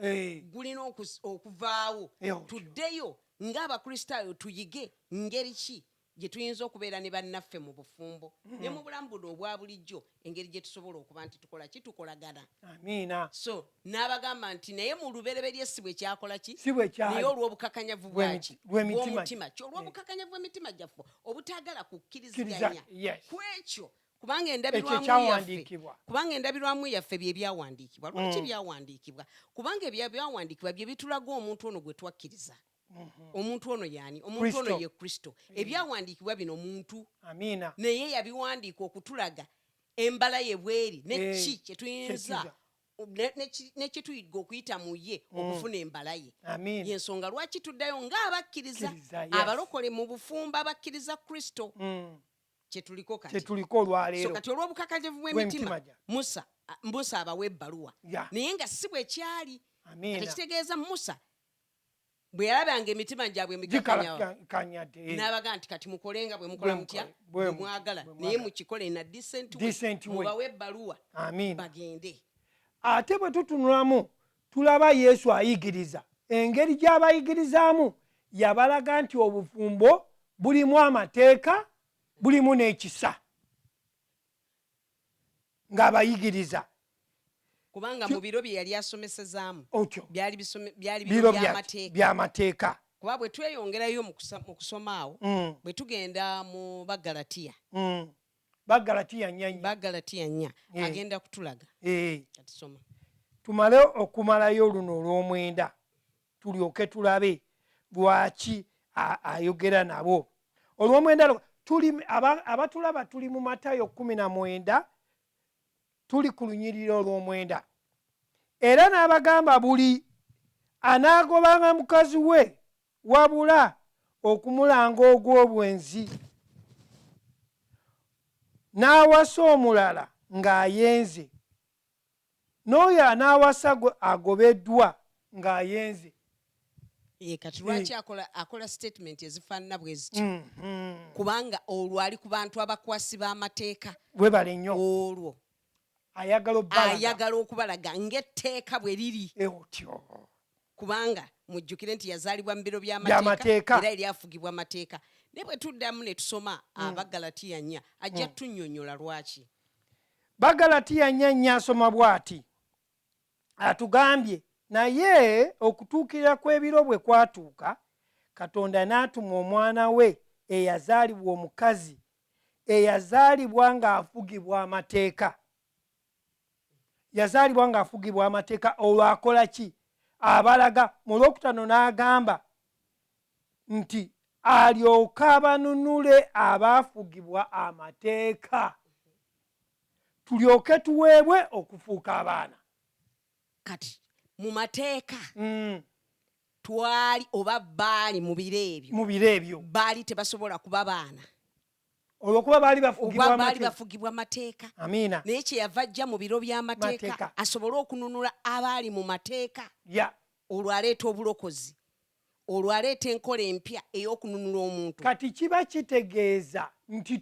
gulina okuvaawo. Otyo. Tuddeyo ng'Abakristaayo tuyige ngeri ki gye tuyinza okubeera ne bannaffe mu bufumbo ne mu bulamu buno obwa bulijjo, engeri gye tusobola okuba nti tukola ki, tukolagana. Amiina. So n'abagamba nti naye mu lubereberye si bwe kyakola ki? Si bwe kyali. Naye olw'obukakanyavu bwaki? Bw'emitima. Bw'omutima ki, olw'obukakanyavu bw'emitima gyaffe obutaagala kukkiriziganya Yes. ku ekyo, kubanga Ekyo endabirwamu yaffe ekyawandiikibwa. Kubanga endabirwamu yaffe bye byawandiikibwa. Lwaki byawandiikibwa? Kubanga ebyo byawandiikibwa bye bitulaga omuntu ono gwe twakkiriza. Omuntu ono yaani? Omuntu ono Kristo. ye Kristo. Ebyawandiikibwa bino muntu, Amiina. naye yabiwandiika okutulaga embala ye bweri neki kyetuyinza kyetuyinza. ne kyetuyiga okuyita mu ye okufuna embala ye. Amiina. Yensonga lwaki tuddayo ng'abakkiriza, Kkiriza, yes. abalokole mu bufumbo, abakkiriza Kristo, kyetuliko kati. Kyetuliko So olwaleero. kati olw'obukakajavu bw'emitima, Bw'emitima gya. Musa abawa ebbaluwa, naye nga si bwe kyali. Amiina. Tekitegeeza Musa bwe yalabanga emitima gyabwe emikakanya, Gikalakanyadde. n'abaga nti kati mukolenga bwe mukola Bwe mutya, bwe bwe mwagala, bwe naye mwagala. mukikole na decent way, Decent way. mubawe ebbaluwa Amiina. bagende. Ate bwe tutunulamu tulaba Yesu ayigiriza. Engeri gy'abayigirizaamu, yabalaga nti obufumbo bulimu amateeka, bulimu n'ekisa, ng'abayigiriza. Kubanga mu biro bye yali asomesezaamu, Otyo. byali biro biro by'amateeka. Byamateeka. Kuba bwe tweyongerayo mu kusoma awo, bwe tugenda mu Bagalatiya, Bagalatiya 4:4. Bagalatiya 4, agenda kutulaga. Kati soma. Tumale okumalayo luno olw'omwenda, tulyoke tulabe lwaki ayogera nabo. Olw'omwenda tuli abatulaba tuli mu Matayo 19, tuli ku lunyiriri olw'omwenda. Era n'abagamba, buli anaagobanga mukazi we wabula okumulanga ogw'obwenzi, n'awasa omulala ng'ayenze, n'oyo anaawasa agobeddwa ng'ayenze. Ye kati lwaki akola statement ezifaanana bwe zityo? Kubanga olwo ali ku bantu abakwasi b'amateeka. Webale nnyo. Olwo ayagala obbalaga, ayagala okubalaga ng'etteeka bwe liri. Otyo. Kubanga mujjukire nti yazaalibwa mu biro By'amateeka. by'amateeka era eri afugibwa amateeka. Naye bwe tuddamu ne tusoma Abagalatiya 4, ajja tunnyonnyola lwaki. Bagalatiya 4:4 asoma bw'ati, atugambye, naye okutuukirira kw'ebiro bwe kwatuuka, Katonda n'atuma omwana we eyazaalibwa omukazi, eyazaalibwa ng'afugibwa amateeka. Yazaalibwa ng'afugibwa amateeka. Olwo akola ki? Abalaga mu lwokutano n'agamba nti alyoke abanunule abaafugibwa amateeka, tulyoke tuweebwe okufuuka abaana. Kati mu mateeka twali oba baali mu biro ebyo, Mu biro ebyo baali tebasobola kuba baana. Olwokuba baali bafugibwa Oba baali amateeka. bafugibwa mateeka. Amiina. Naye kyeyava ajja mu biro by'amateeka Mateeka. asobole okununula abaali mu mateeka. Olwo aleeta obulokozi, olwo aleeta enkola empya ey'okununula omuntu. Kati kiba kitegeeza nti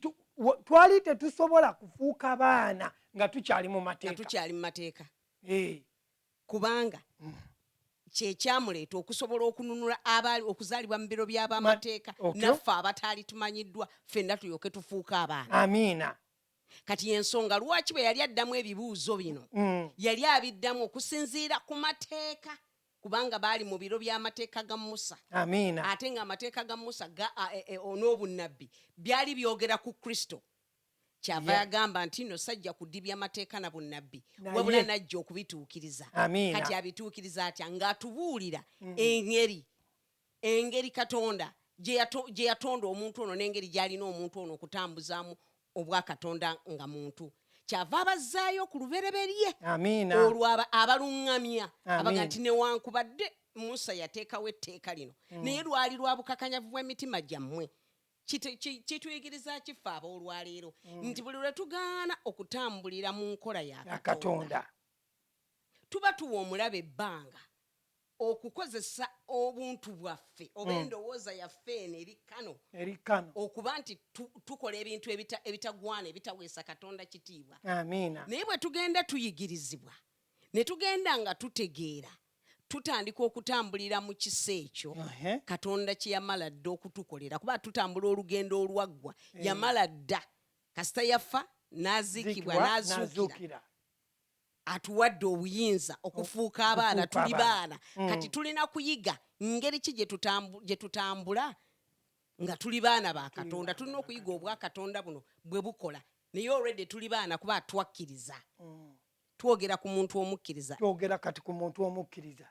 twali tetusobola kufuuka baana nga tukyali mu Nga mateeka. tukyali mu mateeka. Eh. Kubanga kyekyamuleeta okusobola okununula abaali okuzaalibwa mu biro by'abamateeka, naffe abataali tumanyiddwa ffenna tulyoke tufuuke abaana. Amiina. Kati yensonga lwaki bwe yali addamu ebibuuzo bino, yali abiddamu okusinziira ku mateeka, kubanga baali mu biro by'amateeka ga Musa. Amiina. Ate ng'amateeka ga Musa n'obunnabbi byali byogera ku Kristo. Kyava yagamba nti no sajja kudibya mateeka na bunnabbi, wabula najja okubituukiriza. Amiina. Kati abituukiriza atya? Ng'atubuulira engeri Katonda gye yatonda omuntu ono n'engeri gy'alina omuntu ono okutambuzaamu obwakatonda nga muntu. Kyava abazzaayo ku lubereberye. Amiina. Olwo abaluŋŋamya, Amiina. abaga nti newankubadde Musa yateekawo etteeka lino, naye lwali lwa bukakanyavu bw'emitima gyammwe. Kituyigiriza kife aboolwaleero nti buli lwe tugaana okutambulira mu nkola ya Ya Katonda, Katonda. Tuba tuwa omulabe ebbanga okukozesa obuntu bwaffe oba endowooza yaffe eno eri kano, Eri kano, okuba nti tukola ebintu ebitagwana, ebitaweesa Katonda kitiibwa. Amiina. Naye bwe tugenda tuyigirizibwa ne tugenda nga tutegeera, tutandika okutambulira mu kisa ekyo Katonda kye yamala dda okutukolera, kuba tutambula olugendo olwaggwa. Yamala dda, kasita yafa n'aziikibwa, n'azuukira, n'azuukira, atuwadde obuyinza okufuuka abaana. Okufuuka Tuli abaana. baana. Kati tulina kuyiga ngeri ki gye tutambula nga tuli baana ba Katonda. Tulina okuyiga obwakatonda buno bwe bukola, naye already tuli baana kuba twakkiriza. Twogera ku muntu omukkiriza. Twogera kati ku muntu omukkiriza.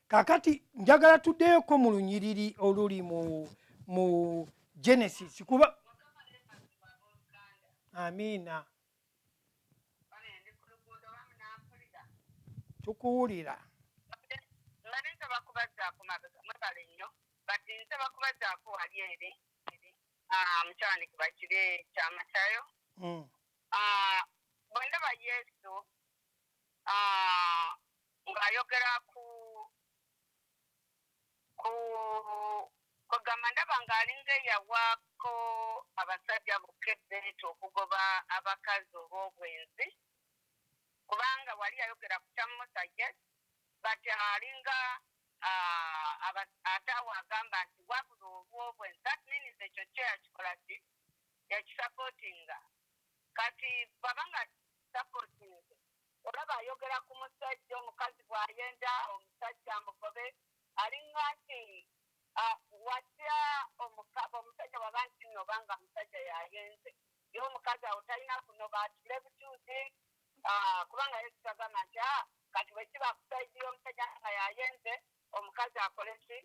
Kaakati njagala tuddeyoko mu lunyiriri oluli mu Genesis, kuba, amiina. Bane, ndi ku luguudo, bamunampulira? Tukuwulira. Mbadde nsaba kubazzaako mabega. Mwebale nnyo, but nsaba kubazzaako wali eri mukyawandikibwa kiri kya Matayo. Bwe ndaba Yesu ng'ayogera ku kugamba, ndaba ng'alinga eyawaako abasajja bokka ebbeetu okugoba abakazi olw'obwenzi, kubanga wali yayogera ku kya Musa, yes, but alinga ate awo agamba nti wabula olw'obwenzi. That means ekyo kyo yakikola ki? Yakisupportinga. Kati bw'aba nga supportinze, olaba ayogera ku musajja, omukazi bw'ayenda omusajja amugobe, alinga nti watya omusajja bw'aba nti nno obanga musajja yayenze, ye omukazi awo talina kunoba, atule butuuzi, kubanga Yesu tagamba nti kati bwe kiba ku side y'omusajja nga yayenze, omukazi akole ki?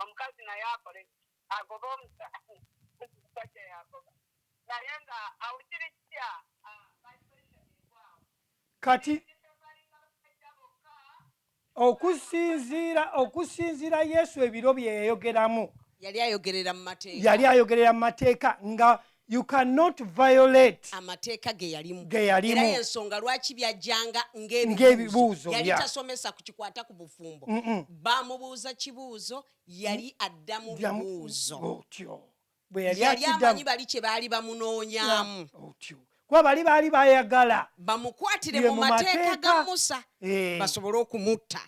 Omukazi naye akole ki? Agobe omusajja yagoba. Naye nga awo kiri kitya? My question egwawo. Kati okusinziira Yesu ebiro bye yayogeramu, Yali ayogerera mu mateeka. Yali ayogerera mu mateeka nga you cannot violate amateeka ge yalimu. Ge yalimu. Era yensonga lwaki byajjanga ng'ebibuuzo, ng'ebibuuzo. Yali tasomesa ku kikwata ku bufumbo. Bamubuuza kibuuzo, yali addamu bibuuzo. Otyo bwe yali Yali akiddamu. amanyi bali kye baali bamunoonyaamu. Otyo, kuba bali baali bayagala bamukwatire ye mu mu mateeka mateeka. ga Musa basobole okumutta.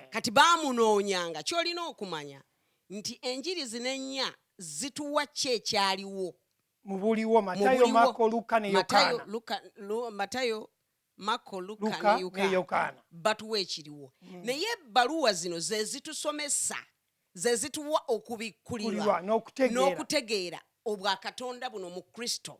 Kati baamunoonyanga. Kyolina okumanya nti enjiri zino ennya zituwa ki ekyaliwo mu buliwo. Mu Matayo, buliwo. Mako, Luka ne Matayo, Yokaana. Luka, Matayo, Mako, Luka Luka ne ne Yokaana Yokaana. Batuwa ekiriwo, naye ebbaluwa zino ze zitusomesa, ze zituwa okubikkulirwa Kulirwa n'okutegeera. N'okutegeera obwakatonda buno mu Kristo.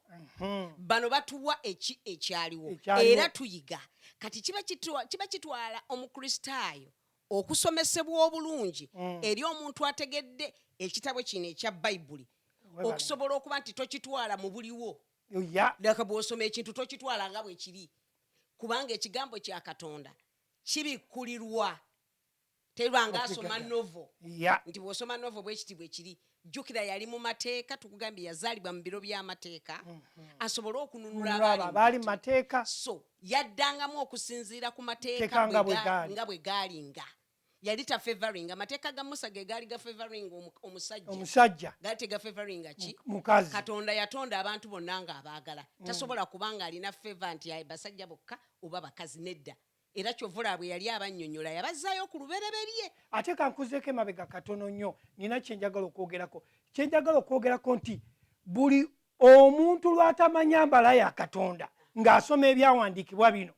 Bano batuwa eki ekyaliwo. Ekyaliwo. Era tuyiga kati kiba kitwala omukristaayo okusomesebwa obulungi eri omuntu ategedde ekitabo kino ekya Bayibuli, Webale. okusobola okuba nti tokitwala mu buliwo. Leka bw'osoma ekintu tokitwala nga bwe kiri, kubanga ekigambo kya Katonda kibikkulirwa. Terwanga asoma novel nti bw'osoma novel bwekiti bwe kiri. Jjukira yali mu mateeka, tukugambye yazaalibwa mu biro by'amateeka asobole okununula Nunula abo abaali mu abaali mu mateeka. So yaddangamu okusinziira ku mateeka Teeka nga bwe gaali. Nga bwe gaalinga. Yali tafavoringa amateeka ga Musa, ge gaali gafavoringa omusajja. Omusajja. Gaali tegafavoringa ki? Mukazi. Katonda yatonda abantu bonna nga abaagala. Tasobola kubanga alina favor nti basajja bokka oba bakazi, nedda. Era kyovula bwe yali abannyonnyola, yabazzaayo ku lubereberye. Ate kankuzeeko emabega katono nnyo, nina kyenjagala okwogerako, nti buli omuntu lw'atamanya mbala ya Katonda ng'asoma ebyawandiikibwa bino,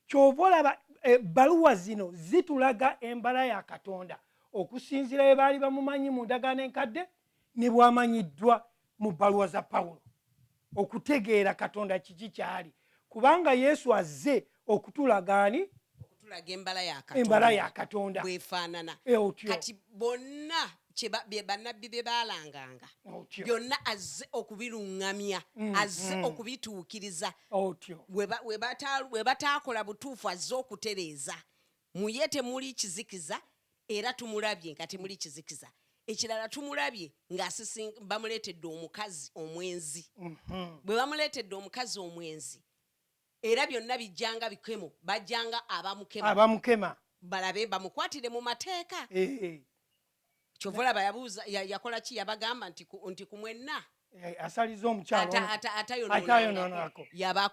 kyova olaba ebbaluwa zino zitulaga embala ya Katonda okusinziira bwe baali bamumanyi mu ndagaano enkadde ne bwamanyiddwa mu bbaluwa za Pawulo, okutegeera Katonda kiki kyali, kubanga Yesu azze okutulaga ani? Okutulaga embala ya Embala Katonda ya Katonda bwefaanana. Otyo. Kati bonna bye bannabbi bye baalanganga byonna azze okubiruŋŋamya, azze okubituukiriza. We bataakola butuufu, azze okutereeza. Muye temuli kizikiza, era tumulabye nga temuli kizikiza. Ekirala, tumulabye ng'asisi bamuleetedde omukazi omwenzi. Bwe bamuleetedde omukazi omwenzi, Era byonna bijjanga bikemo, bajjanga abamukema. Abamukema. Balabe bamukwatire mu mateeka. Eh, Kyova olaba yabuuza, yakola ki? Yabagamba nti ku mwenna asaliza omukyalo ono. Atayonoonako. Atayonoonako. Yaba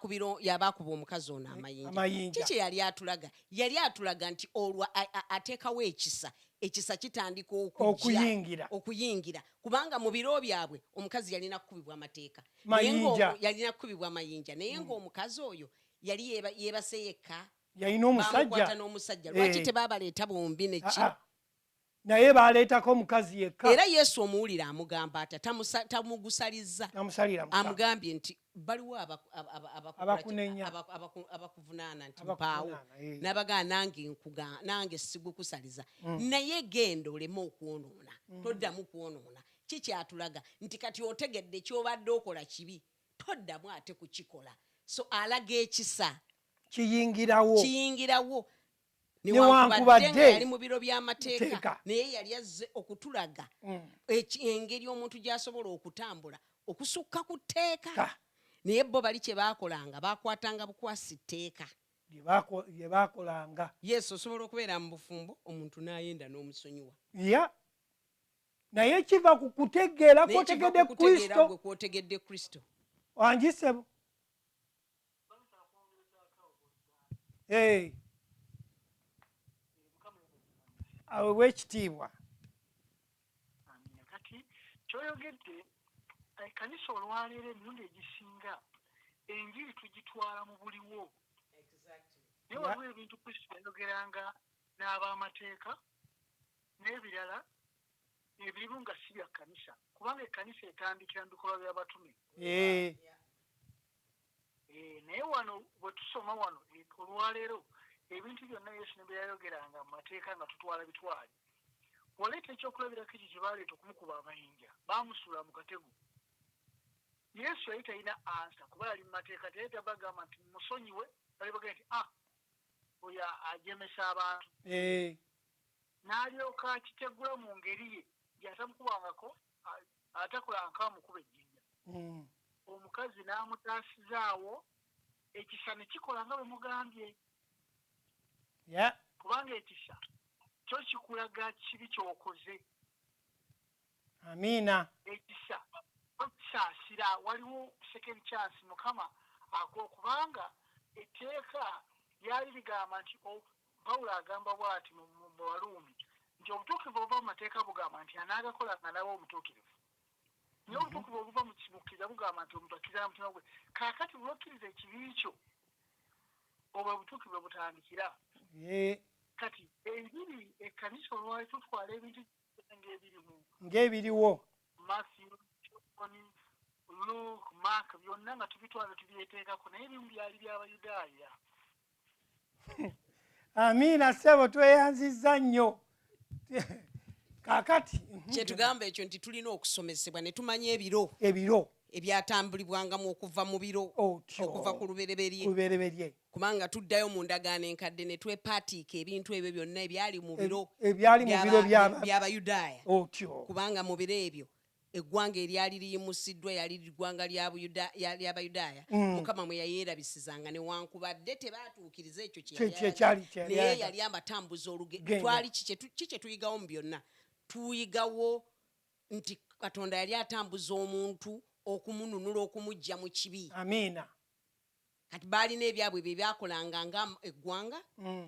akuba omukazi ono amayinja. Amayinja. Kiki yali atulaga? Yali atulaga nti olwo ateekawo ekisa, ekisa kitandika okujja. Okuyingira. Okuyingira, kubanga mu biro byabwe omukazi yalina kukubibwa amateeka. Mayinja. Yalina kukubibwa amayinja, naye ng'omukazi oyo yali yeebase yekka. Yalina omusajja. Bamukwata n'omusajja. Lwaki tebabaleeta bombi neki? Ah, ah. Naye baleetako omukazi yekka. Era Yesu omuwulira amugamba atya? Tamugusalizza. Tamusalira musango. Amugambye nti baliwo Abakunenya. abakuvunaana nti Abakuvunaana, mpaawo. eh. N'abagamba, nange sigukusaliza, naye genda oleme okwonoona, toddamu kwonoona. Kikyatulaga nti kati otegedde kyobadde okola kibi, toddamu ate kukikola. So alaga ekisa. Kiyingirawo. Kiyingirawo. Newankubadde Newankubadde nga yali mu biro by'amateeka, teeka. naye yali azze okutulaga engeri omuntu gy'asobola okutambula okusukka ku tteeka. Naye bo bali kye baakolanga, baakwatanga bukwasi tteeka. Lye baakolanga. Yesu, osobola okubeera mu bufumbo, omuntu n'ayenda n'omusonyiwa. Ya, naye kiva ku kutegeera. Naye kiva kwotegedde ku kutegeera Kristo. gwe kwotegedde Kristo. Wangisebo. Hey. Awe wekitiibwa. Amiina. Kati kyoyogedde, ekkanisa olwaleero emirundi egisinga enjiri tugitwala mu buliwo, naye waliwo ebintu Kristo yayogeranga n'ab'amateeka n'ebirala ebirimu nga si bya kkanisa, kubanga ekkanisa etandikira mu bikolwa by'abatume. Naye wano bwe tusoma wano, olwaleero ebintu byonna Yesu ne bye yayogeranga mu mateeka nga tutwala bitwale. Waleeta ekyokulabirako ekyo kye baleeta okumukuba amayinja, baamusuula mu katego. Yesu yali talina answer kuba yali mu mateeka, teyali tabagamba nti musonyiwe, bali bagamba nti, ah, oyo ajemesa abantu. N'alyoka akitegula mu ngeri ye gyatamukubangako, atakolangako amukuba ejjinja. Omukazi n'amutaasizaawo, ekisa ne kikola nga bwe mugambye. Kubanga ekisa kyo kikulaga kibi ky'okoze. Amiina. Ekisa okisaasira, waliwo second chance Mukama akuwa, kubanga etteeka lyali ligamba nti Pawulo agamba bw'ati mu Baruumi nti obutuukirivu obuva mu mateeka bugamba nti anaagakola nga naba omutuukirivu, naye obutuukirivu obuva mu mukkiriza bugamba nti omuntu akkiriza na mutima gwe. Kaakati bw'okkiriza ekibi kyo, obwo obutuukirivu bwe butandikira. Kati enjiri ekkanisa olwali tutwala ebintu ng'ebiri mu Ng'ebiriwo. Matthew, John, Luke, Mark, byonna nga tubitwala tubyeteekako, naye ebimu byali by'Abayudaaya. Amiina ssebo, tweyanzizza nnyo. Kaakati Kyetugamba ekyo nti tulina okusomesebwa ne tumanya ebiro ebiro ebyatambulibwangamu okuva mu biro, Otyo. okuva ku lubereberye. Lubereberye. Kubanga tuddayo mu ndagaano enkadde ne twepaatiika ebintu ebyo byonna ebyali mu biro Ebyali mu biro by'Abayudaaya. Otyo. Kubanga mu biro ebyo eggwanga eryali liyimusiddwa yali ggwanga ly'Abayudaaya, Mukama mwe yayeerabisizanga, newankubadde tebaatuukiriza ekyo kye yali Kye kyali ayagala. kye yali Naye ayagala. yali abatambuza olugendo. Gendo. Twali ki kye tuyigawo mu byonna? Tuyigawo nti Katonda yali atambuza omuntu okumununula, okumuggya mu kibi. Amiina. Kati baalina ebyabwe bye byakolanga nga eggwanga,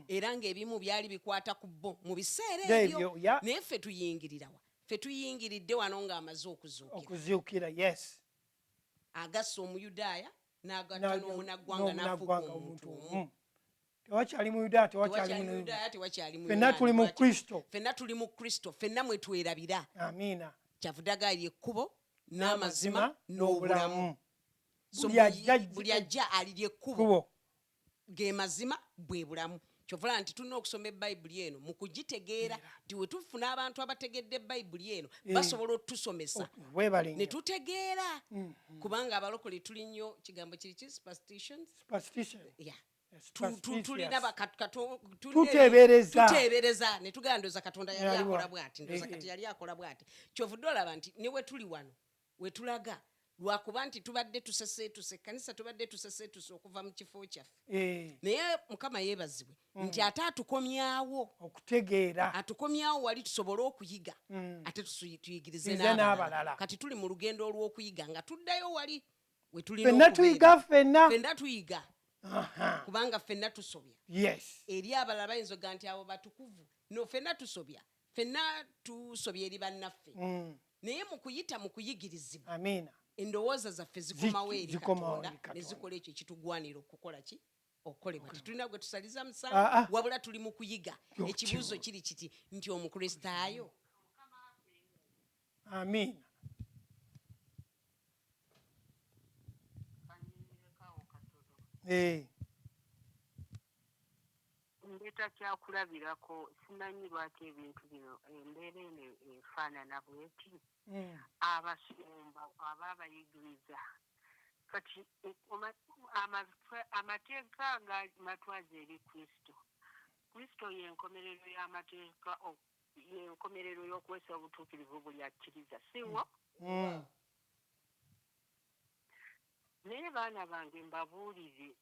era ng'ebimu byali bikwata ku bo mu biseera Ebyo, ebyo. Naye ffe tuyingirirawa? Ffe tuyingiridde wano ng'amaze okuzuukira. Okuzuukira, yes. Agasse Omuyudaaya n'agatta n'omunaggwanga, n'afuuka N'omunaggwanga omuntu omu. Tewakyali Muyudaaya, tewakyali Tewakyali Muyudaaya. Muyudaaya, tewakyali Ffenna Muyonaani. tuli mu Kristo. Ffenna tuli mu Kristo, ffenna mwe twerabira. Amiina. Kyavudde agamba ekkubo n'amazima n'obulamu. So Buli ajja buli ajja alirya ekkubo kkubo. Ge mazima, bwe bulamu. Kyova nti tulina okusoma Ebayibuli eno mu kugitegeera, nti we tufuna abantu abategedde Ebayibuli eno, basobola otutusomesa Weebale ne nnyo. tutegeera, kubanga abalokole tuli nnyo, kigambo kiri ki, superstitions. Superstition. Yeah. Superstitious. Tulina Tuteebereza. Tuteebereza ne tugamba, ndowooza Katonda yali Yali akola bw'ati, ndowooza Eh, kati eh. yali akola bw'ati. Kyovudde olaba nti ne we tuli wano we tulaga. Lwakuba nti tubadde tuseseetuse, ekkanisa tubadde tuseseetuse okuva mu kifo kyaffe. Eh. Naye Mukama yeebazibwe nti ate atukomyawo. Okutegeera. Atukomyawo wali tusobole okuyiga, ate tuyigirize Tuyize n'abalala. N'abalala. Kati tuli mu lugendo olw'okuyiga nga tuddayo wali we tulina Ffenna okubeera. tuyiga ffenna. Ffenna tuyiga. Kubanga ffenna tusobya. Eri abalala bayinza okuga nti abo batukuvu. No, ffenna tusobya. Ffenna tusobya eri bannaffe. Naye mu kuyita mu kuyigirizibwa, Amiina. Endowooza zaffe zikomawo eri Zikomawo Katonda, eri Katonda. Ne zikola ekyo ekitugwanira okukola ki? Okukolebwa. Tetulina gwe tusaliza musango, Ah, ah. wabula tuli mu kuyiga. Yo, Ekibuuzo kibu. kiri kiti nti Omukristaayo. Amiina. Eh. Ndeeta kyakulabirako, simanyi lwaki ebintu bino, embeera eno efaanana bweti. Abasumba aba abayigiriza kati amateeka matwaze eri Kristo. Kristo y'enkomerero y'amateeka, y'enkomerero y'okuweesa obutuukirivu buli akkiriza, siwo? Naye baana bange, mbabuulire,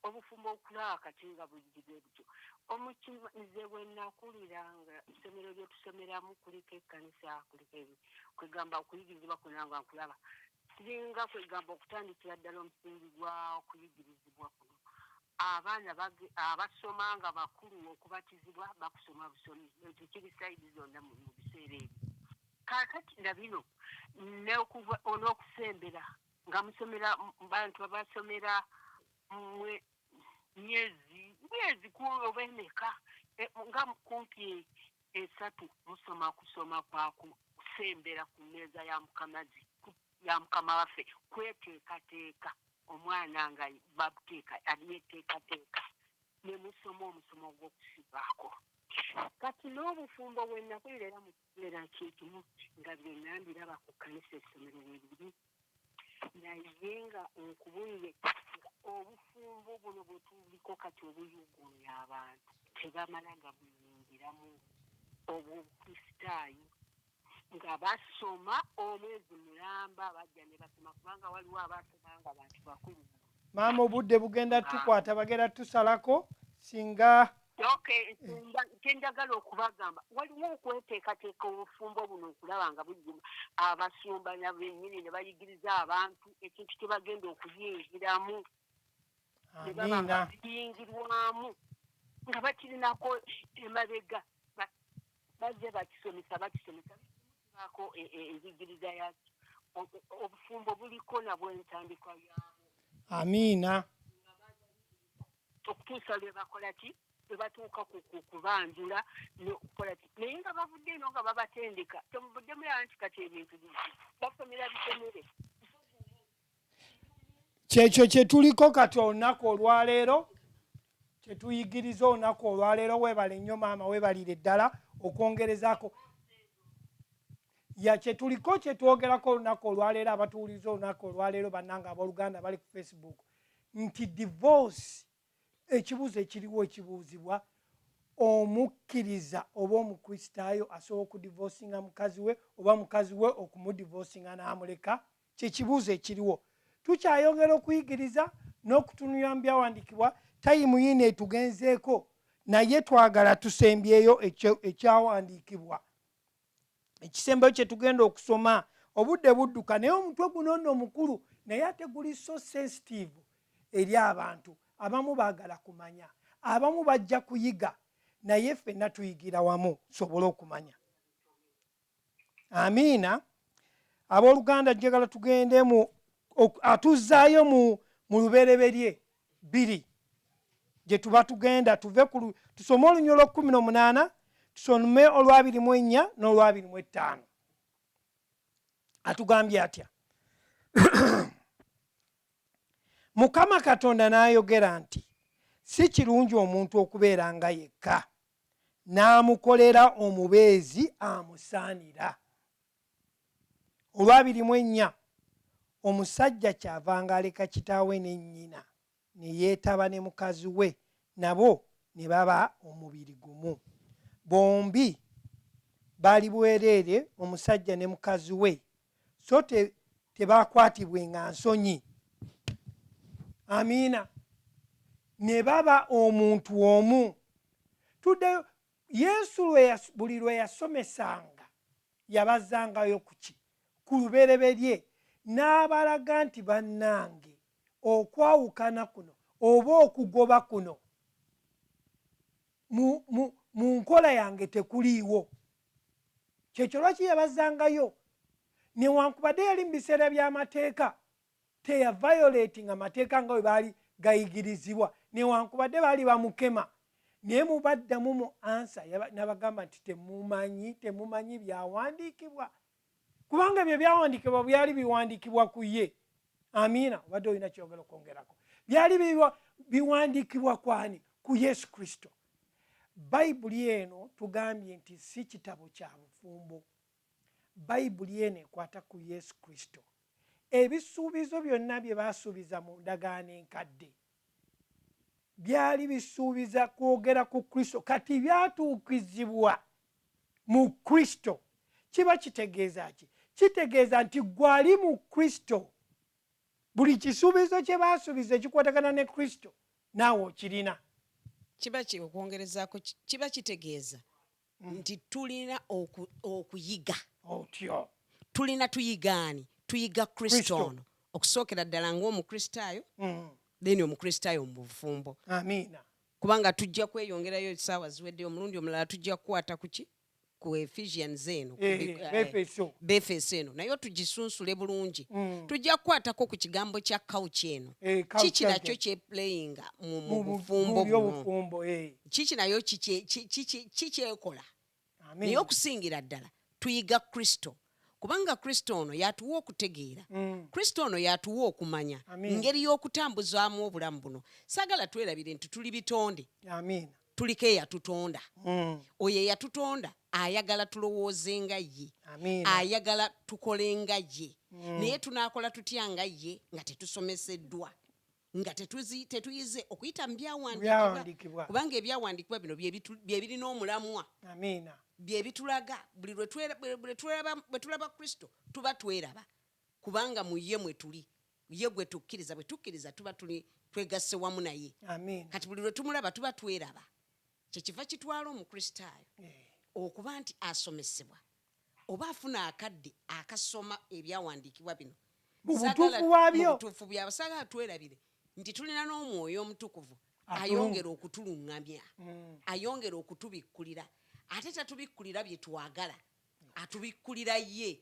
obufumbo okulaba kati nga bujjidde butyo, omutima nze bwe nakulira nga essomero lye tusomeramu kuliko ekkanisa, kuliko kwegamba okuyigirizibwa kwonna nga nkulaba, kiringa kwegamba okutandikira ddala omusingi gwa okuyigirizibwa kuno. Abaana abasoma nga bakulu okubatizibwa bakusoma busomi, ekyo kiri side zonna mu biseera ebyo. Kaakati na bino n'okusembera nga musomera bantu abasomera myezi oba emeka, nga kumpi 3, musoma kusoma kwa kusembera ku mmeeza ya Mukamazi, ya Mukama waffe, kweteekateeka. Omwana nga bakuteeka yeteekateeka ne musoma omusomo gw'okusibaako. Kati n'obufumbo bwe nakulira era mu kiseera kyekimu nga byonna mbiraba ku kkanisa, essomero we biri, naye nga nkubulire nga obufumbo buno bwe tuliko kati obuyugunya abantu, tebamala nga buyingiramu obwobukristaayo nga basoma omwezi mulamba, bajja ne basoma, kubanga waliwo abasoma nga bantu bakulu. Maama, obudde bugenda tukwata, bagenda tusalako singa. Okay, kyenjagala okubagamba, waliwo okweteekateeka obufumbo buno okulaba nga bujjuma, abasumba nabennyini ne bayigiriza abantu ekintu kye bagenda okuyingiramu, ne baba nga biyingirwamu nga bakirinako emabega, bazze bakisomesa, bakisomesa bako enjigiriza yakyo. Obufumbo buliko nabwo entandikwa yaabwo. Amiina. Okutuusa lwe bakola ki, lwe batuuka ku kubanjula n'okukola ki, naye nga bavudde eno nga babatendeka, temuvudde mulaba nti kati ebintu basomera bisomere. Kyekyo kye tuliko kati olunaku olwaleero, kyetuyigiriza olunaku olwaleero. Weebale nnyo maama, weebalire ddala okwongerezaako ya kyetuliko, kyetwogerako olunaku olwaleero. Abatuwuliriza olunaku olwaleero, bannanga abooluganda bali ku Facebook, nti divorce, ekibuuzo ekiriwo ekibuuzibwa, omukkiriza oba Omukristaayo asobola okudivosinga mukazi we, oba mukazi we okumudivosinga n'amuleka? Kyekibuuzo ekiriwo. Tukyayongera okuyigiriza n'okutunulira mu byawandiikibwa. Time yiino etugenzeeko, naye twagala tusembyeyo ekyawandiikibwa ekisembayo kye tugenda okusoma. Obudde budduka, naye omutwe guno nno mukulu, naye ate guli so sensitive eri abantu abamu. Baagala kumanya, abamu bajja kuyiga, naye ffenna tuyigira wamu tusobole okumanya. Amiina. Abooluganda, njagala tugende mu atuzzaayo mu Lubereberye 2 gye tuba tugenda, tuve ku tusome olunyiriri olw'18, tusome olw'24 n'olw'25. Atugambye atya? Mukama Katonda n'ayogera nti, "Si kirungi omuntu okubeera nga yekka, n'amukolera omubeezi amusaanira." Olw'24, "Omusajja kyavanga aleka kitaawe ne nnyina ne yeetaba ne mukazi we, nabo ne baba omubiri gumu. Bombi bali bwereere, omusajja ne mukazi we, so Tebakwatibwenga nsonyi. Amiina. Ne baba omuntu omu. Tuddeyo, Yesu buli lwe yasomesanga yabazzangayo ku ki? Ku lubereberye, n'abalaga nti bannange okwawukana kuno oba okugoba kuno mu, mu, mu nkola yange tekuliiwo. Kyekyo lwaki yabazzangayo. Newankubadde yali mu biseera by'amateeka, teyavayoletinga mateeka nga bwe baali gayigirizibwa, newankubadde baali bamukema, naye mubaddamu mu ansa nabagamba nti temumanyi, temumanyi byawandiikibwa, kubanga ebyo byawandiikibwa byali biwandiikibwa ku ye. Amiina. Obadde olina kyogera okwongerako? Byali biwandiikibwa kwani? Ku Yesu Kristo. Bayibuli eno tugambye nti si kitabo kya bufumbo. Bayibuli eno ekwata ku Yesu Kristo. Ebisuubizo byonna bye baasuubiza mu ndagaano enkadde byali bisuubiza kwogera ku Kristo. Kati byatuukizibwa mu Kristo. Kiba kitegeeza ki? Kitegeeza nti gwali mu Kristo, buli kisuubizo kye baasuubiza ekikwatagana ne Kristo naawe okirina. Kiba okwongerezaako, kiba kitegeeza nti tulina okuyiga. Otyo. Tulina tuyigaani? Tuyiga Kristo ono okusookera ddala ng'Omukristaayo, then Omukristaayo mu bufumbo. Amiina. Kubanga tujja kweyongerayo, essaawa ziweddeyo, omulundi omulala tujja kukwata ku ki? Ku Ephesians eno, Befeso eno, naye tugisunsule bulungi. Tujja kukwatako ku kigambo kya couch eno. Kiki nakyo kyeplayinga mu bufumbo buno? Kiki nayo kikyekola? Naye okusingira ddala tuyiga Kristo, kubanga Kristo ono yatuwa okutegeera, Kristo ono yatuwa okumanya ngeri y'okutambuzaamu obulamu buno. Saagala twerabire nti tuli bitonde, tuliko eyatutonda. Oyo eyatutonda ayagala tulowooze nga ye, ayagala tukole nga ye. Naye tunaakola tutya nga ye nga tetusomeseddwa, nga tetuyize okuyita mu byawandiikibwa? Kubanga ebyawandiikibwa bino bye birina omulamwa, bye bitulaga buli bwe tulaba Kristo tuba tweraba, kubanga mu ye mwe tuli, ye gwe tukkiriza. Bwe tukkiriza tuba tuli twegasse wamu naye. Kati buli lwe tumulaba tuba tweraba. Kyekiva kitwala Omukristaayo okuba nti asomesebwa oba afuna akadde akasoma ebyawandiikibwa bino mu butuufu bwabyo. Mu butuufu byabwe. Saagala twerabire nti tulina n'Omwoyo Omutukuvu ayongera okutuluŋŋamya, ayongera okutubikkulira. Ate tatubikkulira bye twagala, atubikkulira ye,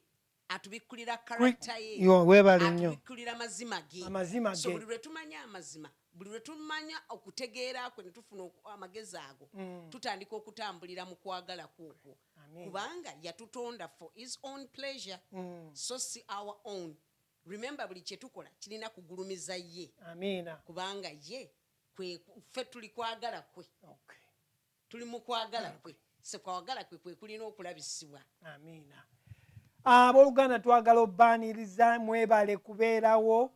atubikkulira character ye, Weebale nnyo. atubikkulira mazima ge. Amazima So ge. buli lwe tumanya amazima, buli lwe tumanya okutegeera kwe, ne tufuna amagezi ago, tutandika okutambulira mu kwagala kwe okwo, kubanga yatutonda for his own pleasure, so si our own. Remember, buli kye tukola kirina kugulumiza ye, Amiina. kubanga ye kwe ffe tuli kwagala kwe, tuli mu kwagala kwe, se kwagala kwe kwe kulina okulabisibwa. Amiina. Abooluganda, twagala obbaaniriza, mwebale kubeerawo.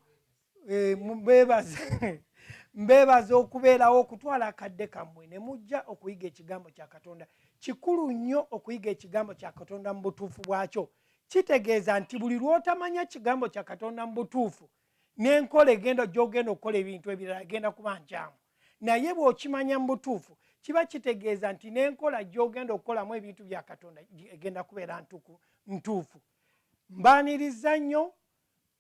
Mbeebaza okubeerawo, okutwala akadde kammwe ne mujja okuyiga ekigambo kya Katonda. Kikulu nnyo okuyiga ekigambo kya Katonda mu butuufu bwakyo. Kitegeeza nti buli lw'otamanya kigambo kya Katonda mu butuufu, n'enkola egenda gy'ogenda okukola ebintu ebirala egenda kuba nkyamu. Naye bw'okimanya mu butuufu, kiba kitegeeza nti n'enkola gy'ogenda okukolamu ebintu bya Katonda egenda kubeera ntuufu. Mbaaniriza nnyo,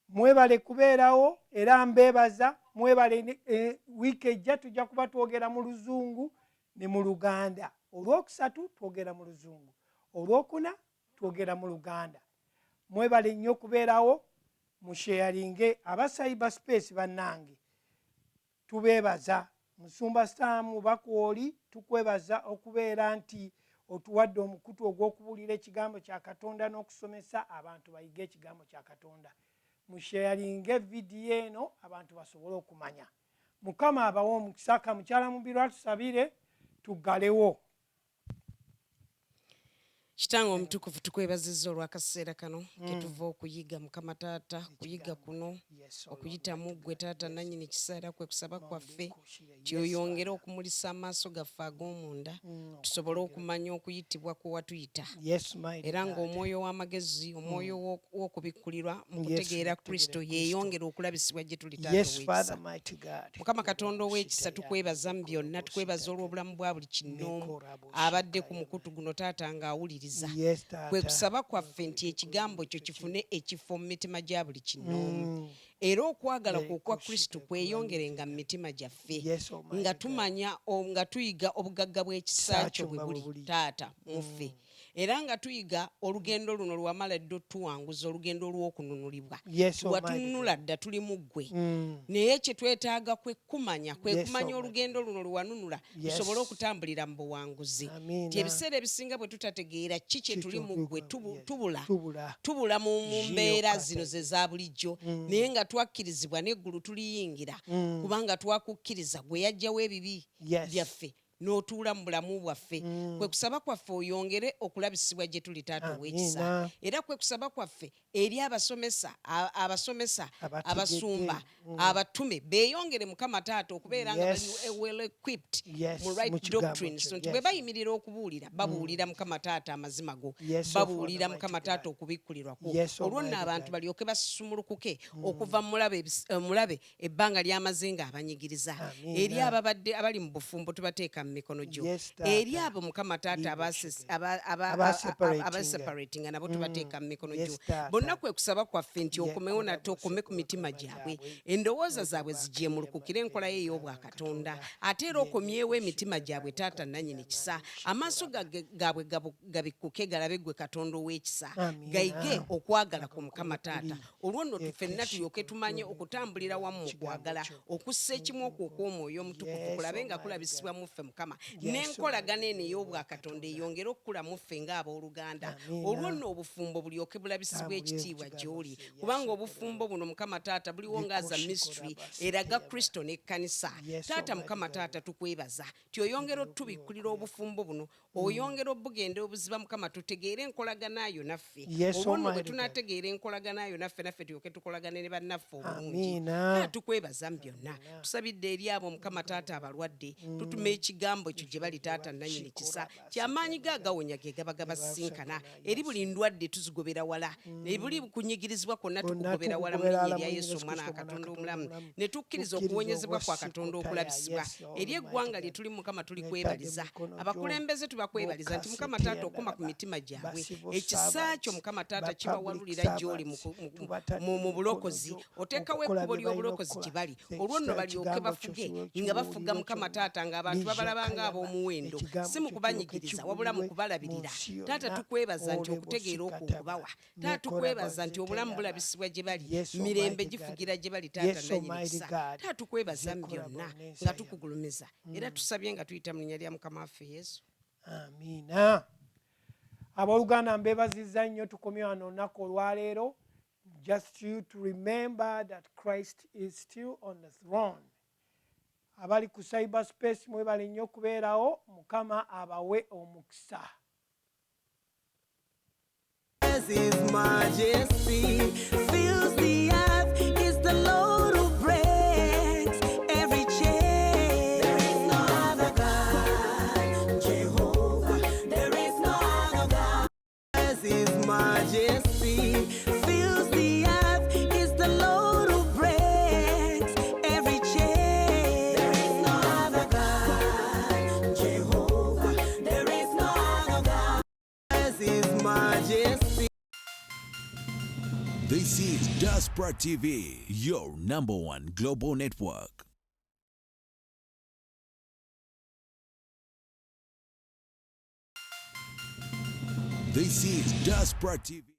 mwebale kubeerawo era mbeebaza, mwebale. Wiiki ejja tujja kuba twogera mu Luzungu ne mu Luganda. Olwokusatu twogera mu Luzungu, Olwokuna twogera mu Luganda. Mwebale nnyo okubeerawo, musheyaringe. Aba cyber space bannange, tubeebaza. Musumba Saamu Bakwoli, tukwebaza okubeera nti otuwadde omukutu ogw'okubuulira ekigambo kya Katonda n'okusomesa abantu bayige ekigambo kya Katonda. Musheyaringe vidiyo eno abantu basobole okumanya. Mukama abawe omukisa. Ka mukyala Mubiru atusabire tuggalewo. Kitange omutukuvu, tukwebazizza olw'akaseera kano ketuva okuyiga, Mukama Taata, kuyiga kuno okuyita mu ggwe Taata nannyini kisa. Era kwe kusaba kwaffe tyoyongere okumulisa amaaso gaffe ag'omunda, tusobole okumanya okuyitibwa kwe watuyita, era ng'omwoyo w'amagezi, omwoyo w'okubikkulirwa mu kutegeera Kristo yeeyongera okulabisibwa gye tuli, Taata ow'ekisa. Mukama Katonda ow'ekisa, tukwebaza mu byonna. Tukwebaza olw'obulamu bwa buli kinnoomu abadde ku mukutu guno, Taata, ng'awuliriza. Kwe kusaba kwaffe nti ekigambo kyo kifune ekifo mu mitima gya buli kinnoomu, era okwagala kwo okwa Kristo kweyongerenga mu mitima gyaffe, nga tumanya, nga tuyiga obugagga bw'ekisa kyo bwe buli, Taata, mu ffe, era nga tuyiga olugendo luno lwamala edda otuwanguza, olugendo olw'okununulibwa. Watununula dda, tuli mu ggwe, naye kye twetaaga kwe kumanya, kwe kumanya olugendo luno lwe wanunula, tusobole okutambulira mu buwanguzi. Ti ebiseera ebisinga bwe tutategeera ki kye tuli mu ggwe, tubula tubula mu mbeera zino ze za bulijjo, naye nga twakkirizibwa n'eggulu tuliyingira, kubanga twakukkiriza gwe yajjawo ebibi byaffe n'otuula mu bulamu bwaffe. Kwe kusaba kwaffe oyongere okulabisibwa gye tuli, Taata ow'ekisa. Era kwe kusaba kwaffe eri abasomesa, abasomesa, abasumba, abatume beeyongere, Mukama Taata, okubeera nga bali well equipped mu right doctrines, nti bwe bayimirira okubuulira, babuulira, Mukama Taata, amazima go, babuulira, Mukama Taata, okubikkulirwako. Olwo nno abantu balyoke basumulukuke okuva mu mulabe ebbanga lyamaze ng'abanyigiriza. Eri ababadde abali mu bufumbo, tubateeka mu mikono gyo. Eri abo, Mukama Taata, abaseparatinga, nabo tubateeka mu mikono gyo bonna. Kwe kusaba kwaffe nti okomewo nate, okome ku mitima gyabwe, endowooza zaabwe zigyemulukukire enkola ye ey'obwakatonda, ate era okomyewo emitima gyabwe, Taata nannyini kisa, amaaso gaabwe gabikkuke galabe gwe Katonda ow'ekisa, gayige okwagala ku Mukama Taata. Olwo nno ffenna tulyoke tumanye okutambulira wamu mu kwagala, okussa ekimu okwo okw'Omwoyo Omutukuvu kulabe nga kulabisibwa mu ffe, Mukama, n'enkolagana eno ey'obwakatonda eyongere okukula mu ffe ng'abooluganda. Olwo nno obufumbo bulyoke bulabisibwa ekitiibwa gy'oli, kubanga obufumbo buno, Mukama Taata, buliwo ng'aza mystery eraga Kristo n'ekkanisa. Taata, Mukama Taata, tukwebaza ti oyongera otubikkulira obufumbo buno, oyongera obugenda obuziba, Mukama, tutegeere enkolagana yo naffe. Olwo nno bwe tunaategeera enkolagana yo naffe, naffe tulyoke tukolagane ne bannaffe obulungi. Tukwebaza mu byonna. Tusabidde eri abo, Mukama Taata, abalwadde. Tutuma ekigambo kyo gye bali, Taata nannyini kisa, kyamaanyi ge agawonya ge gaba gabasinkana. Eri buli ndwadde tuzigobera wala, buli kunyigirizibwa kwonna tukugobera wala mu linnya erya Yesu, Omwana wa Katonda omulamu, ne tukkiriza okuwonyezebwa kwa Katonda okulabisibwa eri eggwanga lye tuli. Mukama, tulikwebaliza. Abakulembeze tubakwebaliza nti, Mukama Taata, okoma ku mitima gyabwe. Ekisa kyo, Mukama Taata, kibawalulira gy'oli mu bulokozi. Oteekawo ekkubo ly'obulokozi gye bali, olwo nno balyoke bafuge nga bafuga, Mukama Taata, ng'abantu babalaba ng'ab'omuwendo, si mu kubanyigiriza wabula mu kubalabirira. Taata, tukwebaza nti okutegeera okwo okubawa. Taata, tukwebaza nti obulamu bulabisibwa gye bali, mirembe gifugira gye bali, Taata nannyini kisa. Taata, tukwebaza mu byonna nga tukugulumiza, era tusabye nga tuyita mu linnya lya Mukama waffe Yesu. Amiina. Abooluganda, mbeebazizza nnyo. Tukomye wano olunaku olwaleero. Just you to remember that Christ is still on the throne. Abali ku cyberspace, mwebale nnyo okubeerawo. Mukama abawe omukisa. His majesty fills the earth. Is the Lord who breaks every chain. There is no other God, Jehovah. There is no other God. His majesty fills the earth. Is the Lord who breaks every chain. There is no other God, Jehovah. There is no other God. His majesty. This is Diaspora TV, your number one global network. This is Diaspora TV.